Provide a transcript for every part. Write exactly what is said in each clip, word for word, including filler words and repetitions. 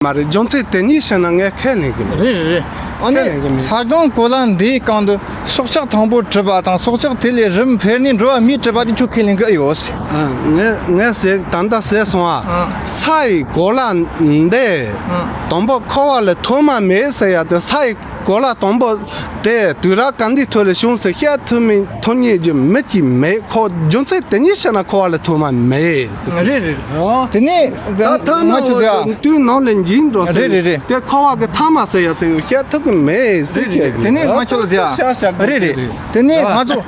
མ་རེད། རྒྱུ་མཚན་དེ་གཉིས་བཤད་ན་ངས་ཁས་ལེན་གི་མེད། རེད་རེད་རེད། ཨ་ནི་ཁས་ལེན་གི་མེད། ས་སྒང་གོ་ལ་འདིའི་སྒང་དུ་སྲོག་ཆགས་དང་པོ་གྲུབ་པ་དང་སྲོག་ཆགས་དེ་ལས་རིམ་འཕེལ་ནས་འགྲོ་བ་མིའི་གྲུབ་པ་དེ་ཁྱོད་ཁས་ལེན་གི་ཡོད། ཨ། ངས་ངས་ཟེར། ད་ལྟ་ཟེར་སོང་ཨ། ཨ། ས་ཡི་གོ་ལ་འདི་ཨ། དང་པོ་འཁོར་བ་ལས་ཐོན་མ་མེད་ཟེར་ཡ་དེ། ས་ཡི་གོ་ལ་དང་པོ་དེ་དུས་རབས་ག་འདི་ཐོག་ལ་བྱུང་ཟེར་བཤད་ཐུབ་མིན་ཐུབ་མཁན་གྱི་མི་གཅིག་མེད། ཁོ་རྒྱུ་མཚན་དེ་གཉིས་བཤད་ན་འཁོར་བ་ལས་ཐོན་མ་མེད་ཟེར། རེད་རེད། ཨོ། དེ་ནས་ད་ཐ་ན་ང་ཚོ་འོ་ཟེར་དུས་ནང་ལས་འགྱིང་འགྲོ་ཟེར། རེད་རེད་རེད། དེ་འཁོར་བ་གི་ཐ་མ་ཟེར་ཡ་དེ་བཤད་ཐུབ་ཀྱི་མེད་ཟེར། རེད་རེད། དེ་ནས་ང་ཚོ་ལ་ཟེར། རེད་རེད། དེ་ནས་ང་ཚོ་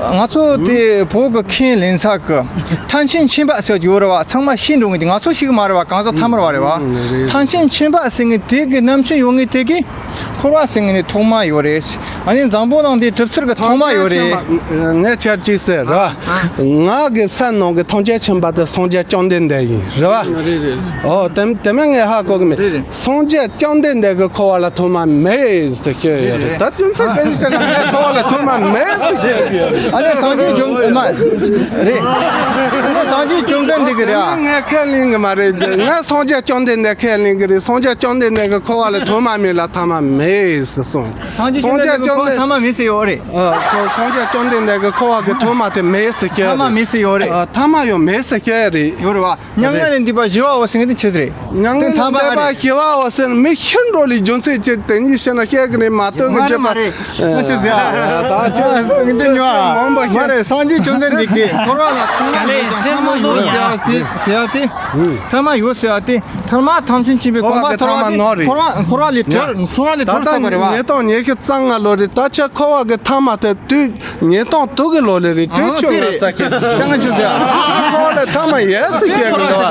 ཨ། ང་ཚོ་དེ་བོད་ཀྱི་ཁས་ལེན་ས་གི་ཐམས་ཅད་མཁྱེན་པ་ཟེར་གྱི་ཡོད་རེད་བ། ཚང་མ་ཤེས་འགྲོ་ངེས་ཀྱི། ང་ཚོ་ཞིག་མ་རེད་བ། གང་ཟག་ཐ་མར་བ་རེད་བ། ཐམས་ཅད་མཁྱེན་པ་ཟེར་ངེས་དེ་གི་རྣམ་དཔྱོད་ཡོད་ངེས་དེ་གི་འཁོར་བ་ཟེར་ངེས་ནི་ཐོག་མ་ཡོད་རེད། ཨ་ནི་འཛམ་བུ་གླིང་འདི་གྲུབ་ཚུལ་གྱི་ཐོག་མ་ཡོད་རེད། ངས་ཁྱེད་ཅིག་ཟེར་ར། ང་གི་སེམས་ནང་གི་ཐམས་ཅད་མཁྱེན་པ་དེ་སངས་རྒྱས་བཅོམ་ལྡན་འདས་ཡིན་རེད་བ། རེད་རེད། ཨོ། དེ་དེ་མིན་ངས་ཧ་གོ་གི་མེད། རེད་རེད། སངས་རྒྱས་བཅོམ་ལྡན་འདས་ཀྱི་འཁོར་བ་ལ་ཐོག་མ་མེད་ཟེར་ཁྱེད་ཡོད་རེད། ད་རྒྱུ་མཚན་དེ་ནི་བཤད་ན་ངས་འཁོར་བ་ལ་ཐོག་མ་མེད་ཟེར་ཁྱེད་ཡོད་རེད། ཨ་ནི་སངས་རྒྱས་བཅོམ་མ་རེད། ཨ་ནི་སངས་རྒྱས་བཅོམ་ལྡན་འདས་ཀྱི་རེད། ཨ། ངས་ཁས་ལེན་གི་མ་རེད། ངས་སངས་རྒྱས་བཅོམ་ལྡན་འདས་ཁས་ལེན་གི་རེད། སངས་རྒྱས་བཅོམ་ལྡན་འདས་ཀྱི་འཁོར་བ་ལ་ཐོག་མ་མེད་ལ་ཐ་མ་མེད་ཟེར་གསུངས། སངས་རྒྱས་བཅོམ་ལྡན་འདས་ཀྱི་འཁོར་བ་ཐ་མ་མེད་ཟེར་ཡོད་རེད། ཨ། སངས་རྒྱས་བཅོམ་ལྡན་འདས་ཀྱི་འཁོར་བ་གི་ཐོག་མ་དེ་མེད་ཟེར་ཁྱེད་རེད། ཐ་མ་མེད་ཟེར་ཡོད་རེད། ཨ། ཐ་མ་ཡང་མེད་ཟེར་ཁྱེད་རེད། ཡོད་རེད་བ། མྱ་ངན་ལས་འདས་པ་ཞི་བའོ་ཟེར་མཁན་དེ་ཆི་ཟིག་རེད། མྱ་ངན་ལས་འདས་པ་ཞི་བའོ་ཟེར་མི་ཤི་འགྲོ་ལས་རྒྱུ་མཚན་ཅི། དེ་གཉིས་བཤད་ན་བཤད་གི་རེད་མ་གཏོགས་གི་མ་རེད་མ་རེད། ང་ཆི་ཟེར་ཨ། ད་ཆི་ཟེར་འདི་ཉོ་ཨ། མ་རེད། སངས་རྒྱས་བཅོམ་ལྡན་འདས་ཀྱིས་འཁོར་བ་ལ་ཐོག་མ་ལས་སེམས་མ་ལོ་ཡ་ཟེར་ཟེར་ཡ་དེ། ཐ་མ་ཡོད་ཟེར་ཡ་དེ། ཐ་མ་ཐམས་ཅད་མཁྱེན་པའི་དགོངས་པ་མཐོ་བ་དེ་འཁོར་བ་འཁོར་བ་ལས་ཐར་འཁོར་བ་ལས་ཐར་ས་མ་རེད་བ། ད་ལྟ་ཉིས་སྟོང་ཉི་ཤུ་རྩ་ལྔ་ལོ་རེད། ད་ཆ་འཁོར་བ་གི་ཐ་མ་དེ་དུས། ཉིས་སྟོང་དྲུག་གི་ལོ་ལས་རེད། དུས་ཆུང་ལ་ས་ཁྱེད་ཀྱང་ཆུ་ཟེར། ཁོ་ལ་ཐ་མ་ཡས་སུ་ཁྱེད་ཀྱི་འདུག་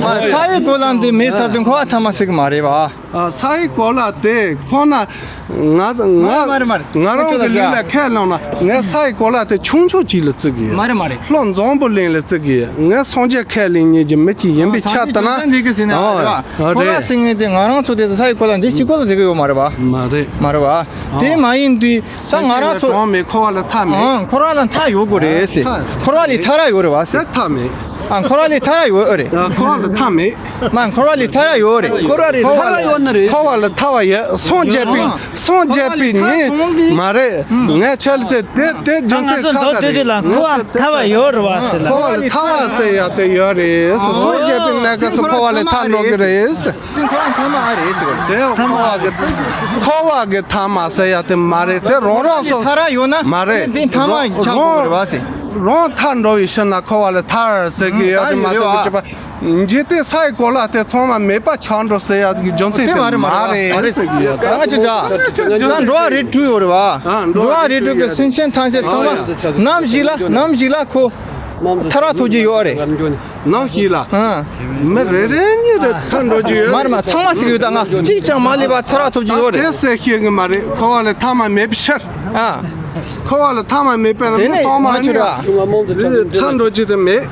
བ། ས་ཡི་གོ་ལ་འདི་མེད་ཚར་དུས་འཁོར་བ་ཐ་མ་ཟེར་གི་མ་རེད་བ། ས་ཡི་གོ་ལ་དེ་ཁོ་ན་ང་ང་མ་རེད་མ་རེད། ང་རང་གི་ལུས་ལ་ཁས་བླངས་ན་ངས་ས་ཡི་གོ་ལ་དེ་ཆུང་ཆུང་ཅིག་ལ་བརྩི་གི་ཡོད། མ་རེད་མ་རེད། ལྷོ་འཛམ་བུ་གླིང་ལ་བརྩི་གི་ཡོད། ངས་སངས་རྒྱས་ཁས་ལེན་མཁན་གྱི་མི་གཅིག་ཡིན་པའི་ཆ་དེ་ན། འདི་གི་ཟེར་ན་རེད་བ། ཁོ་ལ་ཟེར་མཁན་དེ་ང་རང་ཚོ་དེ་ས་ཡི་གོ་ལ་འདི་གཅིག་པོ་ལ་ཟེར་གི་ཡོད་མ་རེད་བ། མ་རེད། མ་རེད་བ། དེ་མ་ཡིན་དུས། ད་ང་རང་ཚོ་གྲོང་མེད། འཁོར་བ་ལ་མཐའ་མེད། ཨང་། འཁོར་བ་ལ་མཐའ་ཡོད་དགོས་རེད་ཟེར། མཐའ། འཁོར་བ་ལས་ཐར་ཡ་ཡོད་རེད་བ་ཟེར། མཐའ་མེད། ཨ། འཁོར་བ་ལས་ཐར་ཡ་ཡོད་རེད། ཨ། འཁོར་བ་ལ་མཐའ་མེད། མ། འཁོར་བ་ལས་ཐར་ཡ་ཡོད་རེད། འཁོར་བ་ལས་ཐར་ཡ་ཡོད་ན་རེད། འཁོར་བ་ལ་ཐར་བ་ཡོད། སངས་རྒྱས་པའི་ཨ། སངས་རྒྱས་པའི་ཉིན་མ་རེད། ངས་ཆ་ལ་དེ་དེ་དེ་རྒྱུ་མཚན་ཁ་ཁ་རེད། ང་ཚོ་འཁོར་བ་ལས་ཐར་བ་ཡོད་རེད་བ་ཟེར་ལ། འཁོར་བ་ལས་ཐར་བ་ཟེར་ཡ་དེ་ཡོད་རེད། སངས་རྒྱས་པའི་གནས་སྐབས་སུ་འཁོར་བ་ལས་ཐར་འགྲོ་གི་རེད། དེ་འཁོར་བ་ཐ་མ་ཨ་རེད་ཟེར་གི་རེད། དེ་འཁོར་བ་གི་འཁོར་བ་གི་ཐ་མ་ཟེར་ཡ་དེ་མ་རེད། དེ་རང་རང་སོ་ཐར་ཡོད་ན་མ་རེད། དེ་ཐ་མ་རང་ཆགས་དགོས་རེད་བ་ཟེར། རང་ཐར་འགྲོ་བའི་ཕྱིར་ན་འཁོར་བ་ལས་ཐར་ཟེར་གི་ཡོད་དེ་མ་གཏོགས་གི་བྱེད་པ། འཇིག་རྟེན་ས་ཡི་གོ་ལ་དེ་ཚང་མ་མེད་པ་ཆགས་འགྲོ་ཟེར་ཡ་གི་རྒྱུ་མཚན་དེ་མ་རེད་མ་རེད་ཟེར་གི་ཡོད། ད་ང་ཅི་ད་འགྲོ་བ་རིགས་དྲུག་ཡོད་རེད་བ། འགྲོ་བ་རིགས་དྲུག་གི་སེམས་ཅན་ཐམས་ཅད་ཚང་མ་ནམ་ཞིག་ལ་ནམ་ཞིག་ལ་ཁོ་ཐར་བ་ཐོབ་རྒྱུ་ཡོད་རེད། ནམ་ཞིག་ལ། ཨ། མི་རེ་རེ་གཉིས་རེ་ཐར་འགྲོ་རྒྱུ་ཡོད་རེད། མ་རེད་མ། ཚང་མ་ཟེར་གི་ཡོད། ད་ང་གཅིག་ཀྱང་མ་ལུས་པ་ཐར་བ་ཐོབ་རྒྱུ་ཡོད་རེད། དེ་ཟེར་ཤེས་གི་མ་རེད། འཁོར་བ་ལས་ཐ་མ་མེད་པའི་ཕྱིར། ཨ། འཁོར་བ་ལས་ཐ་མ་མེད་པའི་དེ་ནི་མི་ཚང་མ་ང་ཚོ་ནི་ར། ཐར་འགྲོ་རྒྱུ་དེ་མེད།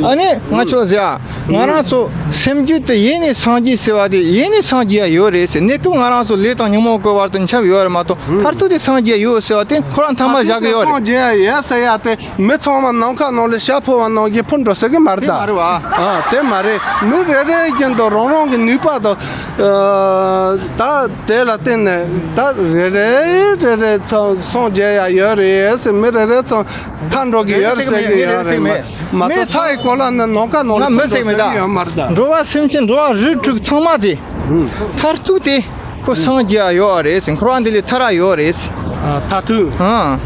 ཨ་ནི་ང་ཚོ་ཟེར་ཨ། ང་རང་ཚོ་སེམས་རྒྱུད་དེ་ཡེ་ནས་སངས་རྒྱས་ཟེར་བ་དེ་ཡེ་ནས་སངས་རྒྱས་ཡོད་རེད་ཟེར། གནས་སྐབས་ང་རང་ཚོ་ལས་དང་ཉོན་མོངས་གི་བར་དུ་འཁྱམས་ཡོད་རེད་མ་གཏོགས་མཐར་ཐུག་དེ་སངས་རྒྱས་ཡོད་ཟེར་བ་དེ་ཁོ་རང་ཐ་མ་བཞག་གི་ཡོད་རེད། སངས་རྒྱས་ཡོད་ཟེར་ཡ་དེ། མི་ཚང་མ་ནམ་མཁའ་ནང་ལ་ཤྭ་འཕུར་བ་ནང་བཞིན་འཕུར་འགྲོ་ཟེར་གི་མ་རེད་ད། དེ་མ་རེད་བ། ཨ། དེ་མ་རེད། མི་རེ་རེ་བཞིན་དུ་རང་རང་གི་ནུས་པ་དང་། ཨ། ད་དེ་ལ་བརྟེན་ནས་ད་རེ་རེ་རེ་རེ་ཚང་སངས་རྒྱས་ཡ་ཡོད་རེད་ཟེར། མི་རེ་རེ་ཚང་མཐའ་འགྲོ་གི་ཡོད་རེད་ཟེར་གི་ཡོད་རེད། མ་གཏོགས་ས་ཡི་གོ་ལ་ནི་ནམ་མཁའ་ནང་ལ་འཕུར་འགྲོ་ཟེར་གི་ཡོད་མ་རེད་ད། འགྲོ་བ་སེམས་ཅན་འགྲོ་བ་རིགས་དྲུག་ཚང་མ་དེ་མཐར་ཐུག་དེ། ཁོ་སངས་རྒྱས་ཡོད་རེད་ཟེར། འཁོར་བ་འདི་ལས་ཐར་ཡ་ཡོད་རེད་ཟེར། ཨ། མཐར་ཐུག་ཨ།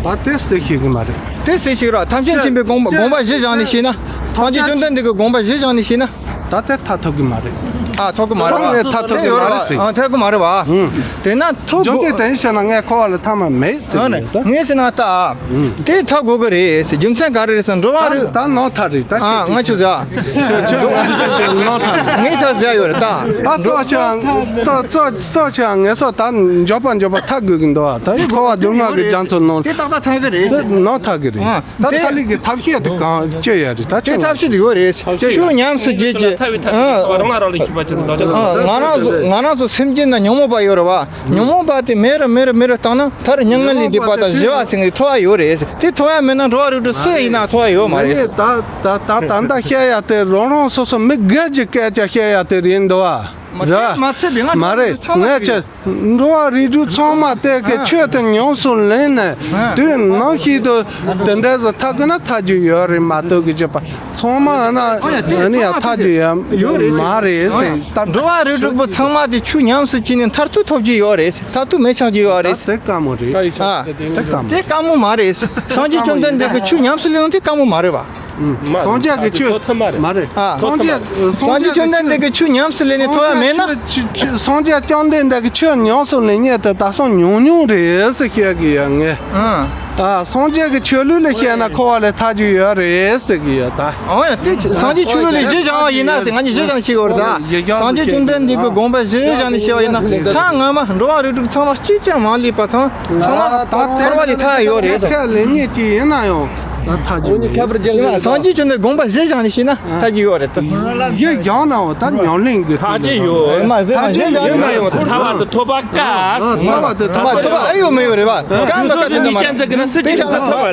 ད་དེ་ཟེར་ཤེས་གི་མ་རེད། དེ་ཟེར་ཤེས་ར། ཐམས་ཅད་མཁྱེན་པའི་དགོངས་པ་དགོངས་པ་གཞི་བཞག་ནས་བཤད་ན། སངས་རྒྱས་བཅོམ་ལྡན་འདས་ཀྱི་དགོངས་པ་གཞི་བཞག་ནས་བཤད་ན། ད་དེ་ཐར་ཐུབ་གི་མ་རེད། ཨ། ཐུབ་གི་མ་རེད་བ། ངས་ཐར་ཐུབ་གི་མ་རེད་ཟེར། ཨ། ཐུབ་གི་མ་རེད་བ། ཨུ། དེ་ན་ཐུབ་དགོས། རྒྱུ་མཚན་དེ་བཤད་ན་ངས་འཁོར་བ་ལས་ཐ་མ་མེད་ཟེར་གི་ཡོད་ད། ངས་ཟེར་ན་ད། དེ་ཐར་དགོས་གི་རེད་ཟེར། རྒྱུ་མཚན་ག་རེ་རེད་ཟེར། འགྲོ་བ་རེད། ད་ནང་ཐར་རེད་ད། ཨ། ང་ཆུ་ཟ། ཁྱོད་ཁྱོད་ནང་ཐར་རེད། ངས་ཐར་ཟ་ཡོད་རེད་ད། ད་གཙོ་ཆེ་ཨང་། གཙོ་གཙོ་གཙོ་ཆེ་ཨང་། ངས་སོ་ད་མགྱོགས་པ་མགྱོགས་པ་ཐར་དགོས་གི་འདུག་ཨ། ད་འཁོར་བ་སྡུག་བསྔལ་གི་རྒྱ་མཚོ་ནང་དེ་ཏག་ཏག་ཐར་གི་རེད། དེ་ནང་ཐར་གི་རེད། ཨ། ད་དེ་ཐར་ལུགས་ཀྱི་ཐབས་ཤེས་དེ་གང་སྤྱོད་ཡ་རེད། ད་དེ་ཁྱོད་ཐབས་ཤེས་དེ་ཡོད་རེད། ཁྱོད་ཉམས་སུ་བྱེད་ཀྱི། ཐ་བའི་ཐ་ཚིག་རང་ལ་རང་ལ་ཤེས་པ་ཅན་ཟེར་དོགས་ཅན། ང་རང་ཚོ་ང་རང་ཚོ་སེམས་ཅན་ན་ཉོན་མོངས་པ་ཡོད་རེད་བ། ཉོན་མོངས་པ་དེ་མེད་རུ་མེད་རུ་མེད་རུ་བཏང་ན་མཐར་མྱ་ངན་ལས་འདས་པ་དང་ཞི་བ་ཟེར་མཁན་ཐོབ་ཡ་ཡོད་རེད། དེ་ཐོབ་ཡ་མེད་ན་འགྲོ་བ་རིགས་དྲུག་སུ་ཡིན་ན་ཐོབ་ཡ་ཡོད་མ་རེད། ད་ད་ད་ད་ད་བཤད་ཡ་དེ་རང་རང་སོ་སོ་མི་སྒེར་གྱི་སྐད་ཆ་བཤད་ཡ་དེ་རེད་འདུག་བ། མ་རེད། མ་ཚད་པའི་ང་མ་རེད། ཚང་མ་ངས་ཚོས་ཅི་འགྲོ་བ་རིགས་དྲུག་ཚང་མ་དེ་གི་ཆོས་དེ་ཉམས་སུ་ལེན་ནས་དུས་ནམ་ཞིག་ཏུ་དེ་འདྲ་ཟེར་ཐག་གི་ན་ཐག་རྒྱུ་ཡོད་རེད་མ་གཏོགས་གི་ཅི་པ་ཚང་མ་ཨ་ན་ཨ་ནི་ཡ་ཐག་རྒྱུ་ཡ་ཡོད་རེད་མ་རེད་ཟེར། ད་འགྲོ་བ་རིགས་དྲུག་པོ་ཚང་མ་དེ་ཆོས་ཉམས་སུ་བྱས་ནས་མཐར་ཐུག་ཐོབ་རྒྱུ་ཡོད་རེད། མཐར་ཐུག་མེད་ཆགས་རྒྱུ་ཡོད་རེད། དེ་དཀའ་མོ་རེད། ཨ་དེ་དཀའ་མོ། དེ་དཀའ་མོ་མ་རེད། སངས་རྒྱས་བཅོམ་ལྡན་འདས་ཀྱི་ཆོས་ཉམས་སུ་ལེན་ནོ་དེ་དཀའ་མོ་མ་རེད་བ། སངས་རྒྱས་ཀྱི་ཆོས་མ་རེད། ཨ། སངས་རྒྱས་སངས་རྒྱས་བཅོམ་ལྡན་འདས་ཀྱི་ཆོས་ཉམས་སུ་ལེན་ནས་ཐོབ་ཡ་མེད་ན། སངས་རྒྱས་བཅོམ་ལྡན་འདས་ཀྱི་ཆོས་ཉམས་སུ་ལེན་མཁན་དེ་ད་སོང་ཉུང་ཉུང་རེད་ཟེར་བཤད་གི་ཡ་ངས། ཨ། སངས་རྒྱས་ཀྱི་ཆོས་ལུགས་ལ་བཤད་ན་འཁོར་བ་ལས་ཐར་རྒྱུ་ཡོད་རེད་ཟེར་གི་ཡ་ད། ཨོ་ཡ་དེ་སངས་རྒྱས་ཆོས་ལུགས་ལས་གཞི་བཞག་པ་ཡིན་ན་ཟེར། ང་གཉིས་གཞི་བཞག་ནས་བཤད་གི་ཡོད་རེད་ད། སངས་རྒྱས་བཅོམ་ལྡན་འདས་ཀྱི་དགོངས་པ་གཞི་བཞག་ནས་བཤད་པ་ཡིན་ན་ཐ་སྔ་མ་འགྲོ་བ་རིགས་དྲུག་ཚང་མ་གཅིག་ཀྱང་མ་ལུས་པ་དང་ཚང་མ་འཁོར་བ་ལས་ཐར་ཡ་ཡོད་རེད་ཟེར། ཁས་ལེན་མཁན་གཅིག་ཡིན་ན་ཡང་། ད་ཐག་ཆོད་ཡིན། སངས་རྒྱས་བཅོམ་ལྡན་དགོངས་པ་གཞི་བཞག་ནས་བཤད་ན་ཐག་ཆོད་ཡོད་རེད་དོ། གཞི་བཞག་ན་འོ་ད་ཉམས་ལེན་གྱི་ཐག་ཆོད་ཡོད། མ་ཟེར་ཐག་ཆོད་ཡོད་ན་ཡང་ཐར་བ་དུ་ཐོབ་པ་དཀའ། ཐར་བ་དུ་ཐོབ་པ་ཐོབ་པ་ཨེ་ཡོད་མེད་ཡོད་རེད་བ། དཀའ་མ་དཀའ་དེ་འདྲ་མ་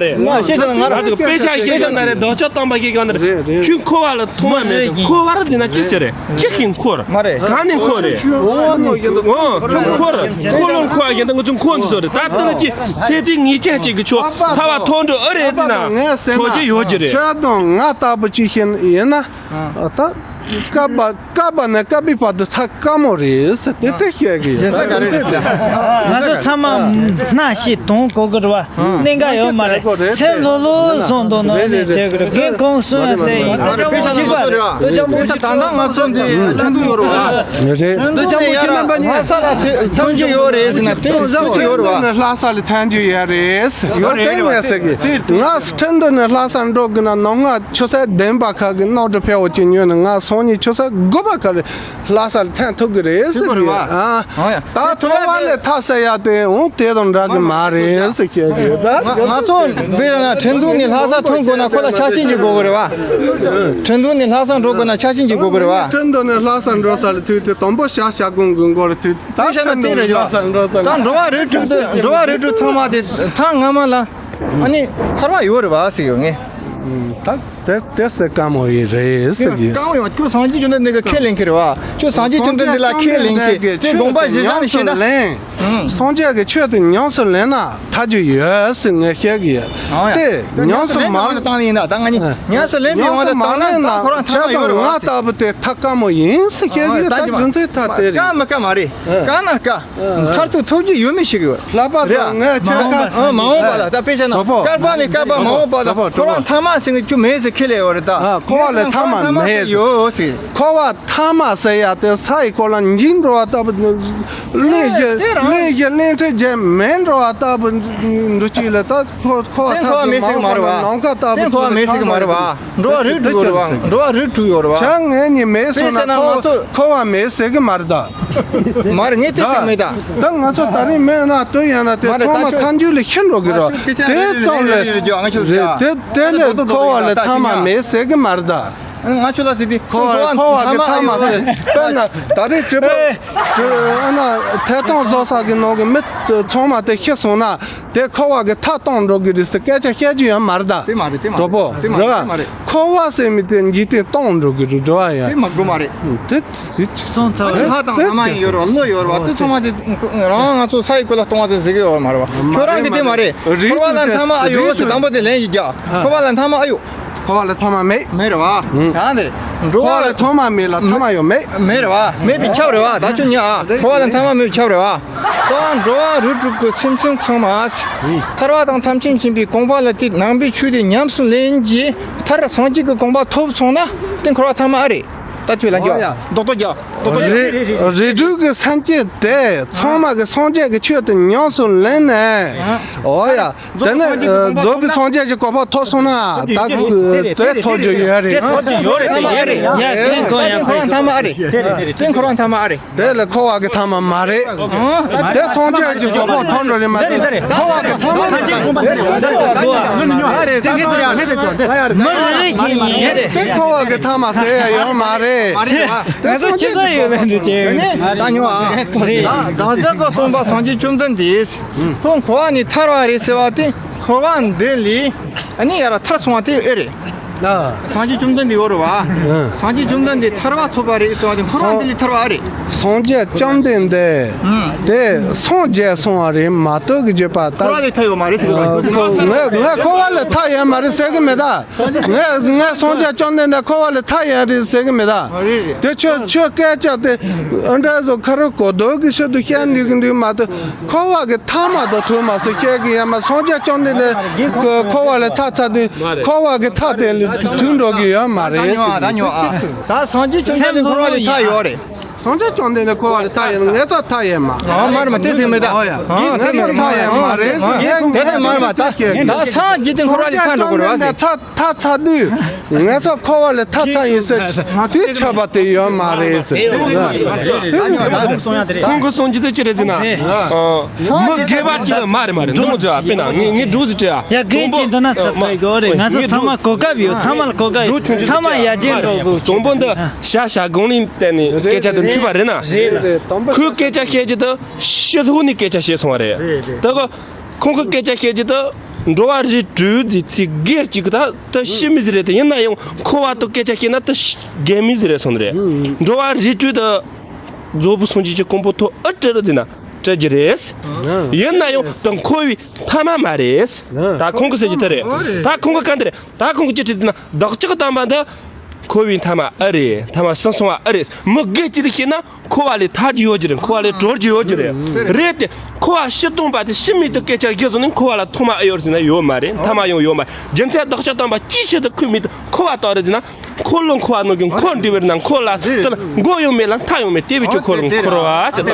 རེད། དཔེ་ཆ་ཡིན་ན་ང་རང་ཚོ་དཔེ་ཆ་ཡིན་ན་རེད། ལྡོག་ཕྱོགས་བཏང་པ་ཞིག་གང་ན་རེད། ཁྱོད་འཁོར་བ་ལ་ཐོག་མ་མེད་ཟེར། འཁོར་བ་ར་འདི་ན་ཅི་ཟེར་རེད། ཅི་ཞིག་འཁོར། མ་རེད། གང་ནས་འཁོར་རེད། འོ་འཁོར། འཁོར་ལོ་འཁོར་བ་ཞིག་ད་ང་ཚོ་འཁོར་འདི་ཚོ་རེད། ད་ལྟ་ན་ཅི་ཚེ་འདི་ངེས་ཅན་ཅིག་གི་ཆོག་ཐར་བ་ཐོབ་འགྲོ་ཨེ་རེད་ཟེར་ན་ཐོབ་རྒྱུ་ཡོད་ཀྱི་རེད། ཁྱོད་དང་ང་ལྟ་བུ་ཅིག་ཤེས་ཡིན་ན་ད་སྐབས་པ་སྐབས་པ་ནས་སྐབས་པའི་བར་དུ་ཐར་དཀའ་མོ་རེད་ཟེར་དེ་ལྟར་བཤད་གི་ཡོད། རྒྱལ་ས་ག་རེ་རེད་ཟེར། ང་ཚོ་ཚང་མ་སྣ་ཞིག་དོང་གོ་གི་རེད་བ། གནད་འགག་ཡོད་མ་རེད། སེམས་ལྷོད་ལྷོད་བཟོ་འདུག་ནོ་ནི་བྱེད་དགོས་རེད། རྒན་གོང་གསུམ་ལ་བལྟས་ཡིན། ཨ་རེ་དཔེ་ཆ་གཅིག་པ་ང་ཚོ་རེད་བ། དཔེ་ཆ་མོ་ཆ་ད་ལྟ་ང་ཚོ་འདི་ཁྲིན་ཏུ་ཡོད་རེད་བ། རེད། ཁྲིན་ཏུ་ནས་ཡར་ལྷ་ས་ལ་ཐོན་རྒྱུ་ཡོད་རེད་ཟེར་ན་དེ་ཚོ་ཅི་ཡོད་རེད་བ། ལྷ་ས་ལ་ཐོན་རྒྱུ་ཡོད་རེད། ཡོད་རེད་ངས་ཟེར་གི། ང་ཁྲིན་ཏུ་ནས་ལྷ་ས་འགྲོ་གི་ན་ནང་ང་ཆུ་ཚོད་བདུན་པ་ཁ་གི་གནམ་གྲུ་ཕེབས་འོ་ཅི་ཉོས་ནས་ང་སང་ཉིན་ཆུ་ཚོད་དགུ་པ་ཁ་རེད། ལྷ་ས་ལ་ཐོན་ཐུབ་ཀྱི་རེད་ཟེར་གི། ཨ། ད་འཁོར་བ་ལས་ཐར་ཟེར་ཡ་དེ་འོང་དེ་དང་འདྲ་གི་མ་རེད་ཟེར་གི་ཡོད་ད། ང་ཚོ་དཔེར་ན་ཁྲིན་ཏུ་ནས་ལྷ་ས་ཐོན་དགོས་ན་ཁོ་ལ་ཆ་རྐྱེན་ཅིག་དགོས་ཀྱི་རེད་བ། ཁྲིན་ཏུ་ནས་ལྷ་ས་འགྲོ་དགོས་ན་ཆ་རྐྱེན་ཅིག་དགོས་ཀྱི་རེད་བ། ཁྲིན་ཏུ་ནས་ལྷ་ས་འགྲོ་ས་ལ་དུས་དེ་དང་པོ་ཤ་ཤ་གོང་གི་མགོ་ལ་དུས་ད་ཤ་ན་དེ་རེད་བ། ད་འགྲོ་བ་རིགས་དྲུག་ཏུ་འགྲོ་བ་རིགས་དྲུག་ཚང་མ་དེ་ཐ་སྔ་མ་ལ་ཨ་ནི་ཐར་བ་ཡོད་རེད་བ་ཟེར་ཡོད་ངས། ད། དེ་དེ་སེ་དཀའ་མོ་ཡི་རེད་ཟེར་གི། དཀའ་མོ་ཡང་ཁྱོད་སངས་རྒྱས་བཅོམ་ལྡན་འདས་ཀྱི་ཁས་ལེན་གྱི་རེད་བ། ཁྱོད་སངས་རྒྱས་བཅོམ་ལྡན་འདས་ལ་ཁས་ལེན་གྱི་དེ་དགོངས་པ་གཞི་བཞག་ནས་བཤད་ན། སངས་རྒྱས་ཀྱི་ཆོས་དེ་ཉམས་སུ་ལེན་ན་ཐར་རྒྱུ་ཡོད་ཟེར་ངས་བཤད་གི་ཡོད། དེ་ཉམས་སུ་མ་ལེན་ན་བཏང་ཡིན་ན་ད་ང་གཉིས་ཉམས་སུ་ལེན་པའི་དབང་དུ་བཏང་ན་ད་ཁོ་རང་ཐར་ན་ཡོད་རེད་བ། ང་ལྟ་བུ་དེ་ཐར་དཀའ་མོ་ཡིན་ཟེར་བཤད་གི་ཡོད། ད་རྒྱུ་མཚན་ཐ་དེ་རེད། དཀའ་མི་དཀའ་མ་རེད། དཀའ་ན་དཀའ། མཐར་ཐུག་ཐོབ་རྒྱུ་ཡོད་མེད་ཤེས་གི་ཡོད། ལྷག་པར་དུ་ངས་ཆ་ཁ་མ་འོངས་པ་ལ་ད་དཔེ་ཆ་ན་སྐལ་པ་ནས་སྐལ་པ་མ་འོངས་པ་ལ་འཁོར་བ་མཐའ་མ་ཟེར་གི་རྒྱུ་མེད་ཟེར་ཁས་ལེན་ཡོད་རེད་ད། ཨ། འཁོར་བ་ལས་མཐའ་མ་མེད་ཟེར། ཡོད་ཟེར། འཁོར་བ་མཐའ་མ་ཟེར་ཡ་དེ་ས་ཡི་སྐོར་ལ་འཇིག་འགྲོ་བ་ལྟ་བུ། གླེང་གཞི་གླེང་གཞི་གླེང་ཁྲིད་བྱེད་མེད་འགྲོ་བ་ལྟ་བུ་འགྲོ་གཅིག་ལ་ད་འཁོར་བ་མཐའ་མ་མེད་ཟེར་གི་མ་རེད་བ། ནམ་མཁའ་ལྟ་བུ། འཁོར་བ་མེད་ཟེར་གི་མ་རེད་བ། འགྲོ་བ་རིགས་དྲུག་ཡོད་རེད་བ། འགྲོ་བ་རིགས་དྲུག་ཡོད་རེད་བ། བྱ་ངན་གཉིས་མེད་སོང་ན་འཁོར་བ་མེད་ཟེར་གི་མ་རེད་ད། མ་རེད། ངས་དེ་ཟེར་མེད་ད། ད་ང་ཚོ་ད་རིང་མེད་ན་དུ་ཡང་ན་དེ་ཚང་མ་ཐལ་འགྱུར་ལ་ཤི་འགྲོ་གི་རེད། དེ་ཙམ་ལས་དེ་དེ་ལས་འཁོར་བ་ལས་ཐ་མ་མེད་ཟེར་གི་མ་རེད་ད། ང་ཁྱོད་ལ་ཟེར་དེ་འཁོར་བ་འཁོར་བ་གི་ཐ་མ་ཟེར། དཔེར་ན་ད་རེས་དྲི་བ་ཨ་ན་ཐད་གཏོང་བཟོ་ས་གི་ནང་གི་མི་ཚང་མ་དེ་ཤི་སོང་ན། དེ་འཁོར་བ་གི་མཐའ་སྟོངས་འགྲོ་གི་རེད་ཟེར་སྐད་ཆ་བཤད་རྒྱུ་ཡང་མ་རེད་ད། དེ་མ་རེད། དེ་མ་རེད། གྲོགས་པོ། དེ་མ་རེད། རེད་བ། དེ་མ་རེད། འཁོར་བ་ཟེར་མི་དེ་འཇིག་རྟེན་སྟོངས་འགྲོ་གི་རེད། རེད་བ་ཡ། དེ་མ་དགོས་མ་རེད། དེ་དེ་སོང་ཚར་བ་རེད། ལྷ་དང་ལྷ་མ་ཡིན་ཡོད་རེད་བ། ཀླུ་ཡོད་རེད་བ། དེ་ཚང་མ་དེ་རང་ང་ཚོ་ས་ཡི་སྐོར་ལ་སྟོང་བ་དེ་ཟེར་གི་ཡོད་མ་རེད་བ། ཁྱོད་རང་གི་དེ་མ་རེད། འཁོར་བ་ལ་མཐའ་མ་ཨ་ཡོད་ཟེར་དང་པོ་དེ་ལན་ཞིག་རྒྱག་འཁོར་བ་ལ་མཐའ་མ་ཨ་ཡོད། འཁོར་བ་ལ་མཐའ་མ་མེད། མེད་རེད་བ། ཡང་དེ་རེད། འགྲོ་བ་ལ་མཐའ་མ་མེད་ལ་མཐའ་མ་ཡོད་མེད། མེད་རེད་བ། མེད་པའི་ཁྱབ་རེད་བ། ད་ཁྱོད་ཉལ་ཨ། འཁོར་བ་ལ་མཐའ་མ་མེད་པའི་ཁྱབ་རེད་བ། ད་འགྲོ་བ་རིགས་དྲུག་གི་སེམས་ཅན་ཚང་མ། ཐར་པ་དང་ཐམས་ཅད་མཁྱེན་པའི་དགོངས་པ་ལ་དེ་ནང་པའི་ཆོས་དེ་ཉམས་སུ་ལེན་གྱིས་མཐར་སངས་རྒྱས་ཀྱི་གོ་འཕང་ཐོབ་སོང་ན་དེ་འཁོར་བ་མཐའ་མ་ཨ་རེད། ད་ཁྱོད་ལ་རྒྱག་རྡོག་རྡོག་རྒྱག་རྡོག་རྡོག་རྒྱག་རིགས་དྲུག་གི་སེམས་ཅན་དེ་ཚང་མ་གི་སངས་རྒྱས་ཀྱི་ཆོས་དེ་ཉམས་སུ་ལེན་ནས། འོ་ཡ། དེ་ནས་རྫོགས་པའི་སངས་རྒྱས་ཀྱི་གོ་འཕང་ཐོབ་སོང་ན་ད་དེ་ཐོབ་རྒྱུ་ཡོད་རེད། ཡ་དེ་ཁོ་རང་ཐ་མ་ཨ་རེད། དེ་ཁོ་རང་ཐ་མ་ཨ་རེད། དེ་ལས་འཁོར་བ་གི་ཐ་མ་མ་རེད། དེ་སངས་རྒྱས་ཀྱི་གོ་འཕང་ཐོབ་འགྲོ་རེད་མ་གཏོགས་འཁོར་བ་གི་ཐ་མ་མ་རེད། མི་རེ་རེ་གི་ཡིན་རེད། དེ་འཁོར་བ་གི་ཐ་མ་ཟེར་ཡ་ཡོད་མ་རེད། མ་རེད་བ། ང་ཚོ་ཁྱེད་ཚོ་ཡོད་ལ་འདྲི་དེ། ནི་ད་ཉོ་ཨ། རེད། ད་བདག་ཅག་གི་སྟོན་པ་སངས་རྒྱས་བཅོམ་ལྡན་འདས་ཁོ་འཁོར་བ་ནས་ཐར་བ་རེད་ཟེར་བ་དེ་འཁོར་བ་འདི་ལས་ཨ་ནི་ཡར་ཐར་སོང་བ་དེ་ཨེ་རེད། ཨ། སངས་རྒྱས་བཅོམ་ལྡན་འདས་ཡོད་རེད་བ། ཨ། སངས་རྒྱས་བཅོམ་ལྡན་འདས་ཐར་བ་ཐོབ་པ་རེད་ཟེར་བ་དེ་འཁོར་བ་འདི་ལས་ཐར་བ་ཨེ་རེད། སངས་རྒྱས་བཅོམ་ལྡན་འདས་ཨང་དེ་སངས་རྒྱས་སོང་བ་རེད་མ་གཏོགས་ཀྱི་བརྗོད་པ་ལྟར། འཁོར་བ་ལས་ཐར་ཡོད་མ་རེད་ཟེར་གི་རེད། ཨ། ཁོ་ངས་ངས་འཁོར་བ་ལས་ཐར་ཡོད་མ་རེད་ཟེར་གི་མེད་ད། ངས་ངས་སངས་རྒྱས་བཅོམ་ལྡན་འདས་འཁོར་བ་ལས་ཐར་ཡོད་རེད་ཟེར་གི་མེད་ད། ཨ་རེད་རེད། དེ་ཁྱོད་ཁྱོད་སྐད་ཆ་དེ་ཨ་འདྲ་བཟོ་ཁ་རོ་གོ་ལྡོག་གི་ཤུལ་དུ་བཤད་འདུག་གི་འདུག་མ་གཏོགས་འཁོར་བ་གི་མཐའ་མ་དང་ཐོག་མ་སུ་བཤད་གི་ཡོད་མ། སངས་རྒྱས་བཅོམ་ལྡན་འདས་ཁོ་འཁོར་བ་ལས་ཐར་ཚར་དུས་འཁོར་བ་གི་མཐའ་དེ་ལ་ཐུག་འགྲོ་གི་ཡོད་མ་རེད། ད་ཉོ་ཨ་ད་ཉོ་ཨ། ད་སངས་རྒྱས་བཅོམ་ལྡན་འདས་འཁོར་བ་ལས་ཐར་ཡོད་རེད། སངས་རྒྱས་བཅོམ་ལྡན་འདས་འཁོར་བ་ལས་ཐར་ཡོད་ན་ངས་ཚོ་ཐར་ཡོད་མ། ཨ་མ་རེད་མ་དེ་ཟེར་མེད་ད། ཨ་ཡ། ཨ་ངས་ཚོ་ཐར་ཡོད་མ་རེད། དེ་ནས་མ་རེད་མ་ད། ད་སངས་རྒྱས་དེ་འཁོར་བ་ལས་ཐར་འགྲོ་དགོས་རེད་བ་ཟེར། ཐར་ཐར་དུས་ངས་ཚོ་འཁོར་བ་ལས་ཐར་ཚར་ཡིན་ཟེར་དེ་ཆགས་པ་དེ་ཡོད་མ་རེད་ཟེར། ཁོང་གི་གསུང་རྒྱུ་དེ་ཅི་རེད་ཟེར་ན། མི་དགེ་བ་ཅིག་ལ་མ་རེད་མ་རེད། འདི་མོ་ཟེར་བ་དཔེར་ན་ངས་ངས་འགྲོ་ཟེར་དྲི་ཡ། ཡ་དགེ་ཅན་འདི་ན་ཚབ་ད་གོ་རེད། ང་ཚོ་ཚང་མ་གོ་སྐབས་ཡོད། ཚང་མ་ལ་གོ་སྐབས་ཡོད། ཚང་མ་ཡར་རྒྱས་འགྲོ་དགོས། དང་པོ་འདི་བྱ་བྱ་སྒང་ལིང་བལྟས་ནས་སྐད་ཆ་དེ་འཁྲུལ་པ་རེད་ན། རེད་ལ། ཁོའི་སྐད་ཆ་བཤད་རྒྱུ་དེ་ཕྱི་ལོགས་ནས་སྐད་ཆ་བཤད་སོང་བ་རེད། རེད་རེད། ད་ག་ཁོང་གི་སྐད་ཆ་བཤད་རྒྱུ་དེ་འགྲོ་བ་རིགས་དྲུག་ཟེར་ཚིག་སྒེར་གཅིག་གི་ད་དེ་ཤི་མི་ཟིག་རེད་དེ། ཡིན་ན་ཡང་འཁོར་བ་དང་སྐད་ཆ་བཤད་ན་དེ་ཤི་རྒས་མི་ཟིག་རེད་སོང་རེད། འགྲོ་བ་རིགས་དྲུག་དེ་རྫོགས་པའི་སངས་རྒྱས་ཀྱི་གོ་འཕང་ཐོབ་ཨེ་སྲིད་རེད་ཟེར་ན་སྲིད་རྒྱུ་རེད། ཡིན་ན་ཡང་དེ་འཁོར་བའི་མཐའ་མ་མ་རེད། ད་ཁོང་གི་ཟེར་རྒྱུ་དེ་རེད། ད་ཁོང་གི་བཀའ་འདི་རེད། ད་ཁོང་གི་ཅི་དྲིས་ན་བདག་ཅག་དམ་པ་འདི་འཁོར་བའི་མཐའ་མ་ཨེ་རེད། མཐའ་མ་ཟིན་སོང་བ་ཨེ་རེད། མི་དགེ་སྤྱོད་དེ་བཤད་ན་འཁོར་བ་ལས་ཐར་རྒྱུ་ཡོད་ཀྱི་རེད། འཁོར་བ་ལས་གྲོལ་རྒྱུ་ཡོད་ཀྱི་རེད། རེད་དེ། འཁོར་བ་ཕྱིར་ལྡོག་པ་དེ་ཤི་མེད་དུ་སྐད་ཆ་བཤད་སོང་ནས་འཁོར་བ་ལ་ཐོག་མ་ཨེ་ཡོད་ཟེར་ན་ཡོད་མ་རེད། མཐའ་མ་ཡང་ཡོད་མ་རེད། རྒྱུ་མཚན་བདག་ཅག་དམ་པ་ཅིའི་ཕྱིར་དུ་ཁོ་མེད་དུ་འཁོར་བ་ལྟ་རེད་ཟེར་ན། འཁོར་ལོ་འཁོར་བ་ནང་གི་འཁོར་འདྲི་བར་ན་འཁོར་ལ་དེ་ལ་མགོ་ཡང་མེད་ལ་མཐའ་ཡང་མེད། དེ་བས་ཀྱི་འཁོར་འཁོར་བ་ཟེར་ད།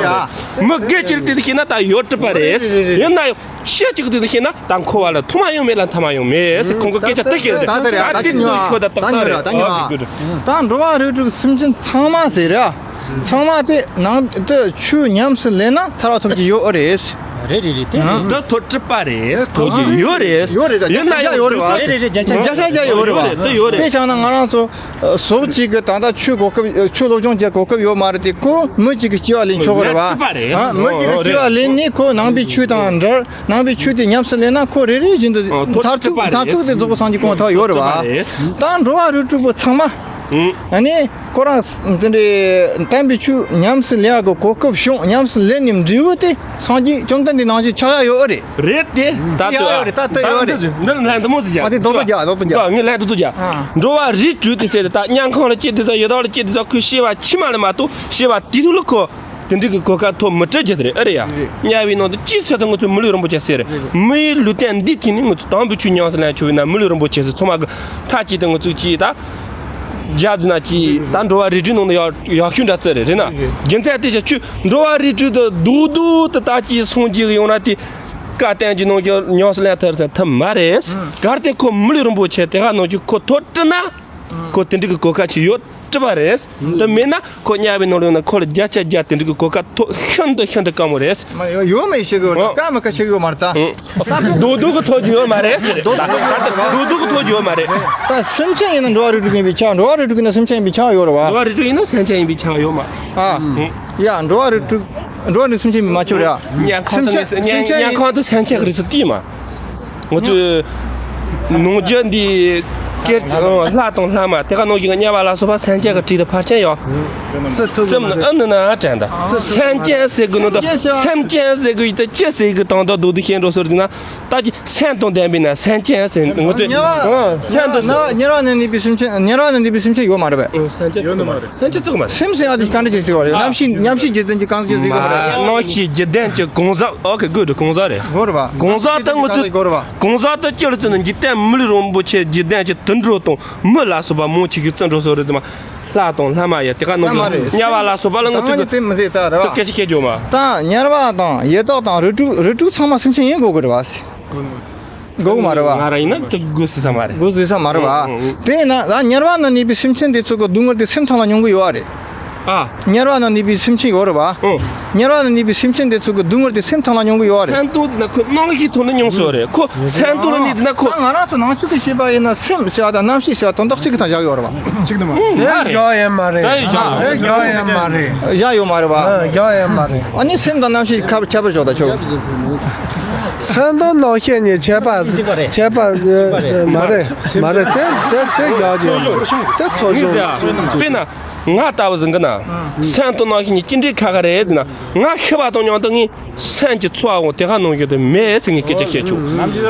མི་དགེ་སྤྱོད་དེ་བཤད་ན་ད་ཡོད་སྲིད་པ་རེད། ཡིན་ན་ཡང་། ཤེས་གཅིག་ཏུ་ཤེས་ན་ད་འཁོར་བ་ལ་ཐོག་མ་ཡང་མེད་ལ་མཐའ་མ་ཡང་མེད་ཟེར། ཁོང་གི་སྐད་ཆ་དེ་ཤེས་ད་དེ་རེད། ད་དེ་ཉོ་ད་ད་ཉོ་ར་ད་ཉོ་ར། ད་འགྲོ་བ་རིགས་དྲུག་སེམས་ཅན་ཚང་མ་ཟེར་ར། ཚང་མ་དེ་ནང་དུ་ཆོས་ཉམས་སུ་ལེན་ན་ཐར་བ་ཐོབ་ཀྱི་ཡོད་ཨོ་རེད། རེད་རེད་རེད། དེ་རེད། འདི་ཐོབ་སྲིད་པ་རེད། ཐོབ་ཀྱི་ཡོད་རེད། ཡོད་རེད། ཡིན་ན་ཡང་ཡོད་རེད་བ། རེད་རེད་རེད། བརྒྱ་ཆ་བརྒྱ་ཡོད་རེད་བ། དེ་ཡོད་རེད། དཔེ་བཞག་ན་ང་རང་ཚོ་ཟོག་གཅིག་གི་ད་ལྟ་ཆོས་གོ་སྐབས་ཆོས་སློབ་སྦྱོང་བྱེད་གོ་སྐབས་ཡོད་མ་རེད་དེ། ཁོ་མི་གཅིག་གིས་སྐྱེ་བ་ལེན་ཆོག་གི་རེད་བ། མི་གཅིག་གིས་སྐྱེ་བ་ལེན་ནས་ཁོ་ནང་པའི་ཆོས་དང་འབྲེལ། ནང་པའི་ཆོས་དེ་ཉམས་སུ་ལེན་ན་ཁོ་རེ་རེ་བཞིན་དུ་ཨོ་ཐོབ་མཐར་ཐུག་ཐུབ་པ་མཐར་རེད། ཐུག་དེ་རྫོགས་པའི་སངས་རྒྱས་གོ་འཕང་ཐོབ་ཡོད་རེད་བ། ཐུབ་པ་རེད། ད་འགྲོ་བ་རིགས་དྲུག་པོ་ཚང་མ། ཨུམ། ཨ་ནི་ཁོ་རང་དེ་འདྲའི་དམ་པའི་ཆོས་ཉམས་སུ་ལེན་ཡག་གི་གོ་སྐབས་བྱུང་། ཉམས་སུ་ལེན་ནས་འབྲས་བུ་དེ་སངས་རྒྱས་བཅོམ་ལྡན་འདས་ནང་བཞིན་ཆགས་ཡག་ཡོད་ཨེ་རེད། རེད་དེ། ད་ཡག་ཡོད་རེད། ད་ལྟ་ཡོད་རེད། འདི་ལན་དུ་མོ་ཟིག་ཡ། ཨ་དེ་རྡོག་རྡོག་རྒྱག་རྡོག་རྡོག་རྒྱག་ངས་ལན་དུ་རྡོག་རྒྱག་ཨ། འགྲོ་བ་རིགས་དྲུག་དེ་ཟེར་ད་དམྱལ་ཁམས་ལ་སྐྱེས་དུས་ཙང་། ཡི་དྭགས་ལ་སྐྱེས་དུས་ཙང་ཁོས་སྐྱེ་བ་ཕྱི་མ་ལ་མ་གཏོགས་སྐྱེ་བ་དེ་དུས་ལ་ཁོ། དེ་འདྲ་གི་གོ་སྐབས་ཐོབ་མི་སྲིད་རྒྱུ་དེ་རེད། ཨེ་རེད་ཡ། རེད། དམྱལ་བའི་ནང་དུ་ཅིའི་ཕྱིར་དུ་ང་ཚོས་མི་ལུས་རིན་པོ་ཆེ་ཟེར། རེད། མི་ཡི་ལུས་རྟེན་འདིའི་སྟེང་ནས་ང་ཚོས་དམ་པའི་ཆོས་ཉམས་སུ་ལེན་ཆོག་པས་ན་མི་ལུས་རིན་པོ་ཆེ་ཟེར། ཚང་མ་གི་མཐའ་གཅིག་ཏུ་ང་ཚོས་ཅིག་ད་རྒྱ་ཟིན་ན་ཅིག་ད་འགྲོ་བ་རིགས་དྲུག་ནང་ནས་ཡག་ཡག་ཤོས་འདྲ་ཙི་རེད། རེད་ན། རེད། རྒྱུ་མཚན་དེ་བཞིན་ཁྱོད་འགྲོ་བ་རིགས་དྲུག་ཏུ་རྡོག་རྡོག་ཏུ་ད་ཅིག་སངས་རྒྱས་ཡོང་ན་དེ་བཀའ་བསྟན་གྱི་ནང་གི་ཉམས་སུ་ལེན་ཐུབ་ཟེར་ཐུབ་མ་རེད། གལ་ཏེ་ཁོ་མི་ལུས་རིན་པོ་ཆེ་དེ་ག་ནང་གི་ཁོ་ཐོབ་བྲིས་ན། ཁོ་དེ་འདྲ་གི་གོ་སྐབས་ཅིག་ཡོད། སྲིད་པ་རེད། དེ་མིན་ན་ཁོ་དམྱལ་བའི་ནང་ལ་ཡོང་ན་ཁོ་ལ་བརྒྱ་ཆ་བརྒྱ་དེ་འདྲ་གི་གོ་སྐབས་ཐོབ་ཤིན་ཏུ་ཤིན་ཏུ་དཀའ་མོ་རེད། མ་ཡོད་ཡོད་མེད་ཤེས་གི་ཡོད་རེད། ཨོ། དཀའ་མི་དཀའ་ཤེས་གི་ཡོད་མ་རེད་ད། ཨུ། རྡོག་རྡོག་གི་ཐོབ་རྒྱུ་ཡོད་མ་རེད་ཟེར། རྡོག་རྡོག་གི་ཐོབ་རྒྱུ་ཡོད་མ་རེད། ད་སེམས་ཅན་ཡིན་ན་འགྲོ་བ་རིགས་དྲུག་ཡིན་པའི་ཆ། འགྲོ་བ་རིགས་དྲུག་ཡིན་ན་སེམས་ཅན་ཡིན་པའི་ཆ་ཡོད་རེད་བ། འགྲོ་བ་རིགས་དྲུག་ཡིན་ན་སེམས་ཅན་ཡིན་པའི་ཆ་ཡོད་མ། ཨ། ཡ་འགྲོ་བ་རིགས་དྲུག་འགྲོ་བ་རིགས་སེམས་ཅན་ཡིན་པའི་མ་ཆོད་རེད། དམྱལ་ཁམས་དུ་ནི་དམྱལ་ཁམས་དུ་སེམས་ཅན་གི་རིགས་སུ་བརྩིས་མ། ང་ཚོས་ནང་རྒྱུད་འདི་སྐད་ལྷ་དང་ལྷ་མ་དེ་ག་ནང་བཞིན་དམྱལ་བ་ལ་སོགས་པ་སེམས་ཅན་གྱི་གྲས་དུ་ཕལ་ཆེར་ཡང་ཙམ་ནི་ཨ་ནི་ན་དྲན་ད། སེམས་ཅན་ཟེར་གི་ནང་དུ་སེམས་ཅན་ཟེར་གི་ཡིན་ད་ཅི་ཟེར་གི་དང་དུ་བསྡུ་དུ་ཤེས་འགྲོ་སོར་ཟིན་ན་ད་ཅི་སེམས་དང་ལྡན་པས་ན་སེམས་ཅན་ཟེར། ང་ཚོས་དམྱལ་བ་ཨ་སེམས་དང་དམྱལ་བ་དམྱལ་བ་ནས་གནས་པའི་སེམས་ཅན་དམྱལ་བ་ནས་གནས་པའི་སེམས་ཅན་ཡོད་མ་རེད་པས། སེམས་ཅན་ཡོད་ནི་མ་རེད། སེམས་ཅན་བརྩི་གི་མ་རེད། སེམས་ཟེར་ཡག་དེ་གང་འདྲ་ཅིག་བརྩི་གི་རེད། རྣམ་ཤེས་རྣམ་ཤེས་འཇིག་རྟེན་གྱི་གང་ཟག་ཅིག་བརྩི་གི་མ་རེད། རྣམ་ཤེས་འཇིག་རྟེན་གྱི་གང་ཟག་ཨོ་ཁེ་གུད་གང་ཟག་རེད། གོ་རེད་བ། གང་ཟག་དེ་ང་ཚོས་གོ་རེད་བ། གང་ཟག་དེ་སྤྱིར་བརྩིས་ན་འཇིག་རྟེན་མི་ལུས་རིན་པོ་ཆེ་འཇིག་རྟེན་གྱི་དུད་འགྲོ་དང་མི་ལ་སོགས་པ་མང་ཆེ་ཤོས་བརྩི་འགྲོ་སོགས་རེད་ཙམ། ལྷ་དང་ལྷ་མ་ཡ་དེ་ག་ནང་གི་དམྱལ་བ་ལ་སོགས་པ་ལ་ང་ཚོས་གི་དེ་མི་ཟེར་ད་རེད་བ། དེ་སྐད་ཆ་བཤད་རྒྱུ་མ། ད་དམྱལ་བ་དང་ཡི་དྭགས་དང་རིགས་དྲུག་རིགས་དྲུག་ཚང་མ་སེམས་ཅན་ཡིན་དགོས་གི་རེད་བ། དགོས་མ་རེད་བ། ང་རང་ཡིན་ན་དེ་དགོས་ཟེར་ས་མ་རེད། དགོས་ཟེར་ས་མ་རེད་བ། ཨང་ཨང་ཨང་། དེས་ན་ད་དམྱལ་བ་ན་གནས་པའི་སེམས་ཅན་དེ་ཚོ་གི་སྡུག་བསྔལ་དེ་སེམས་ཐང་ལ་མྱོང་གི་ཡོད་བ་རེད། ཨ། དམྱལ་བ་ན་གནས་པའི་སེམས་ཅན་ཡོད་རེད་བ། ཨོ། དམྱལ་བ་ན་གནས་པའི་སེམས་ཅན་དེ་ཚོ་གི་སྡུག་བསྔལ་དེ་སེམས་ཐང་ལ་མྱོང་གི་ཡོད་རེད། སེམས་ཐང་ཟེར་ན་ཁོ་སྣང་ཤས་ཐོག་ནས་མྱོང་སྲོལ་རེད། ཁོ་སེམས་ཐང་ལ་གནས་ཟེར་ན་ཁོ། ད་ང་རང་ཚོ་ནང་ཆོས་ཀྱི་བཤད་པ་ཡིན་ན་སེམས་ཟེར་བ་དང་རྣམ་ཤེས་ཟེར་བ་དོན་དག་གཅིག་གི་སྟེང་བཞག་ཡོད་རེད་བ། གཅིག་དང་མ་རེད། དེ་བཞག་ཡོད་མ་རེད། དེ་བཞག་ཡོད་མ་རེད། བཞག་ཡོད་མ་རེད་བ། ཨ་ནི་སེམས་དང་རྣམ་ཤེས་ཁྱད་པར་ཁྱད་པར་ཕྱོགས་དང་ཁྱོད། སེམས་དང་རྣམ་ཤེས་གཉིས་ཁྱད་པར་ཁྱད་པར་མ་རེད། མ་རེད། དེ་དེ་དེ་བཞག་ཡོད་མ་རེད། དེ་ཚོ་ངས་བྱུང་། ཟེར་དཔེར་ན། ང་ལྟ་བུ་ཟིག་གི་ན། སེམས་དང་རྣམ་ཤེས་གཉིས་ཅི་འདྲའི་ཁ་ཁ་རེད་ཟེར་ན། ང་ཤི་བ་དང་མཉམ་དུ་ངའི་སེམས་ཀྱི་ཚོར་བའང་དེ་ག་ནང་བཞིན་དུ་མེད་ཟེར་ངས་སྐད་ཆ་བཤད་ཆོག་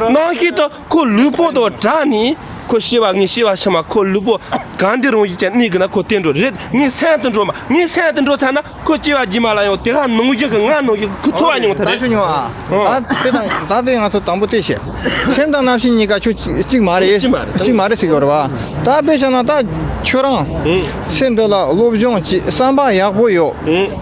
རྣམ་ཤེས་དང་ཁོ་ལུས་པོ་དང་བྲལ་ནས་ཁོ་ཤི་བ། ངས་ཤི་བ་ཕྱི་མ་ཁོ་ལུས་པོ་གང་འདི་རང་བཞིན་ཅན་གནས་གི་ན་ཁོ་དེ་འགྲོ་རེད། ངའི་སེམས་དེ་འགྲོ་མ། ངའི་སེམས་དེ་འགྲོ་ཚར་ན་ཁོ་སྐྱེ་བ་རྗེས་མ་ལ་ཡང་དེ་ག་ནང་བཞིན་གི་ང་ནང་བཞིན་ཁོ་ཚོར་བ་མྱོང་ཐལ་རེད། ད་ཤི་མྱོང་ཨ། ཨོ། ད་དཔེ་དང་ད་དེ་ང་ཚོ་དང་པོ་དེ་བཤད། སེམས་དང་རྣམ་ཤེས་གཉིས་ཀ་ཁྱོད་གཅིག་གཅིག་མ་རེད། གཅིག་མ་རེད། གཅིག་མ་རེད་ཟེར་གི་ཡོད་རེད་བ། ད་དཔེ་བཞག་ན་ད་ཁྱོད་རང་ཚེ་འདི་ལ་སློབ་སྦྱོང་བྱས། བསམ་པ་ཡག་པོ་ཡོད།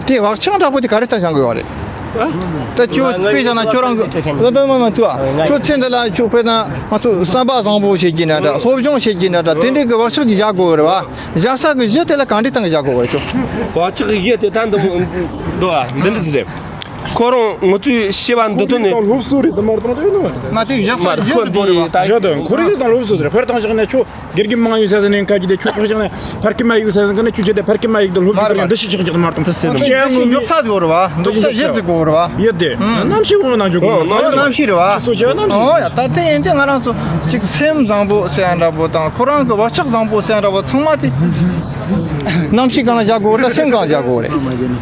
དེ་བག་ཆགས་དྲག་པོ་དེ་ག་རེ་ལྟར་བཞག་གི་ཡོད་རེད། ད་ཁྱོད་དཔེ་བཞག་ན་ཁྱོད་རང་གི་ལོ་ཏོ་མ་མ་ཐུ་ཨ། ཁྱོད་ཚེ་འདི་ལ་ཁྱོད་དཔེར་ན་ང་ཚོ་བསམ་པ་བཟང་པོ་བྱེད་ཀྱི་འདྲ་འདྲ། སློབ་སྦྱོང་བྱེད་ཀྱི་འདྲ་འདྲ། དེ་འདྲའི་གི་བག་ཆགས་ཀྱི་བཞག་དགོས་རེད་བ། བཞག་ས་གི་གཞི་དེ་ལ་ག་འདྲའི་སྟེང་གི་བཞག་དགོས་རེད་ཁྱོད། བག་ཆགས་ཀྱི་གཞི་དེ་ད་འདི་འདུག་ཨ། འདི་འདྲ་ཟིག་རེད། ཁོ་རང་ང་ཚོའི་ཤེས་པ་འདི་དོན་ནི། དང་སློབ་གསོ་རེད་དམ་མ་རེད་དམ་དེ་ཡོད་ནི་མ་རེད། མ་དེ་བཞག་ས་མ་རེད། གཞི་ཁོ་དེ་འདི་དགོས་རེད་བ། ད་ཡོད་དོ། ཁོ་རང་ཚོ་དང་སློབ་གསོ་རེད། དཔེར་བཏང་བཞག་ན་ཁྱོད་དགེ་རྒན་མང་ཡོད་ས་ཟིག་ནས་བཀའ་བརྒྱུད་དེ། ཁྱོད་ཕར་བཞག་ན་ཕར་སྐད་མ་ཡིག་ཟེར་ཟིན་གི་ནས་ཁྱོད་བྱས་ཏེ་ཕར་སྐད་མ་ཡིག་དང་སློབ་ཁྲིད་ཁོ་རང་འདི་ཤི་ཆག་ཆག་དམ་མ་རེད་དམ་དེ་ཟེར་ནི་མ་རེད། འཇོག་ས་དགོས་རེད་བ། འདུག་ས་གཞི་དེ་དགོས་རེད་བ། ཡོད་དེ། རྣམ་ཤེས་འོང་ན་འཇོག་དགོས་རེད། རྣམ་ཤེས་རེད་བ། སོ་བྱས་རྣམ་ཤེས། ཨོ་ཡ། ད་དེ་ཡིན་དུས་ང་རང་ཚོ་ཅིག་སེམས་བཟང་པོ་ཟེར་ཡ་འདྲ་པོ་དང་ཁོ་རང་གི་བག་ཆགས་བཟང་པོ་ཟེར་ཡ་འདྲ་པོ་ཚང་མ་དེ། རྣམ་ཤེས་གང་ལ་བཞག་དགོས་རེད། ད་སེམས་གང་ལ་བཞག་དགོས་རེད།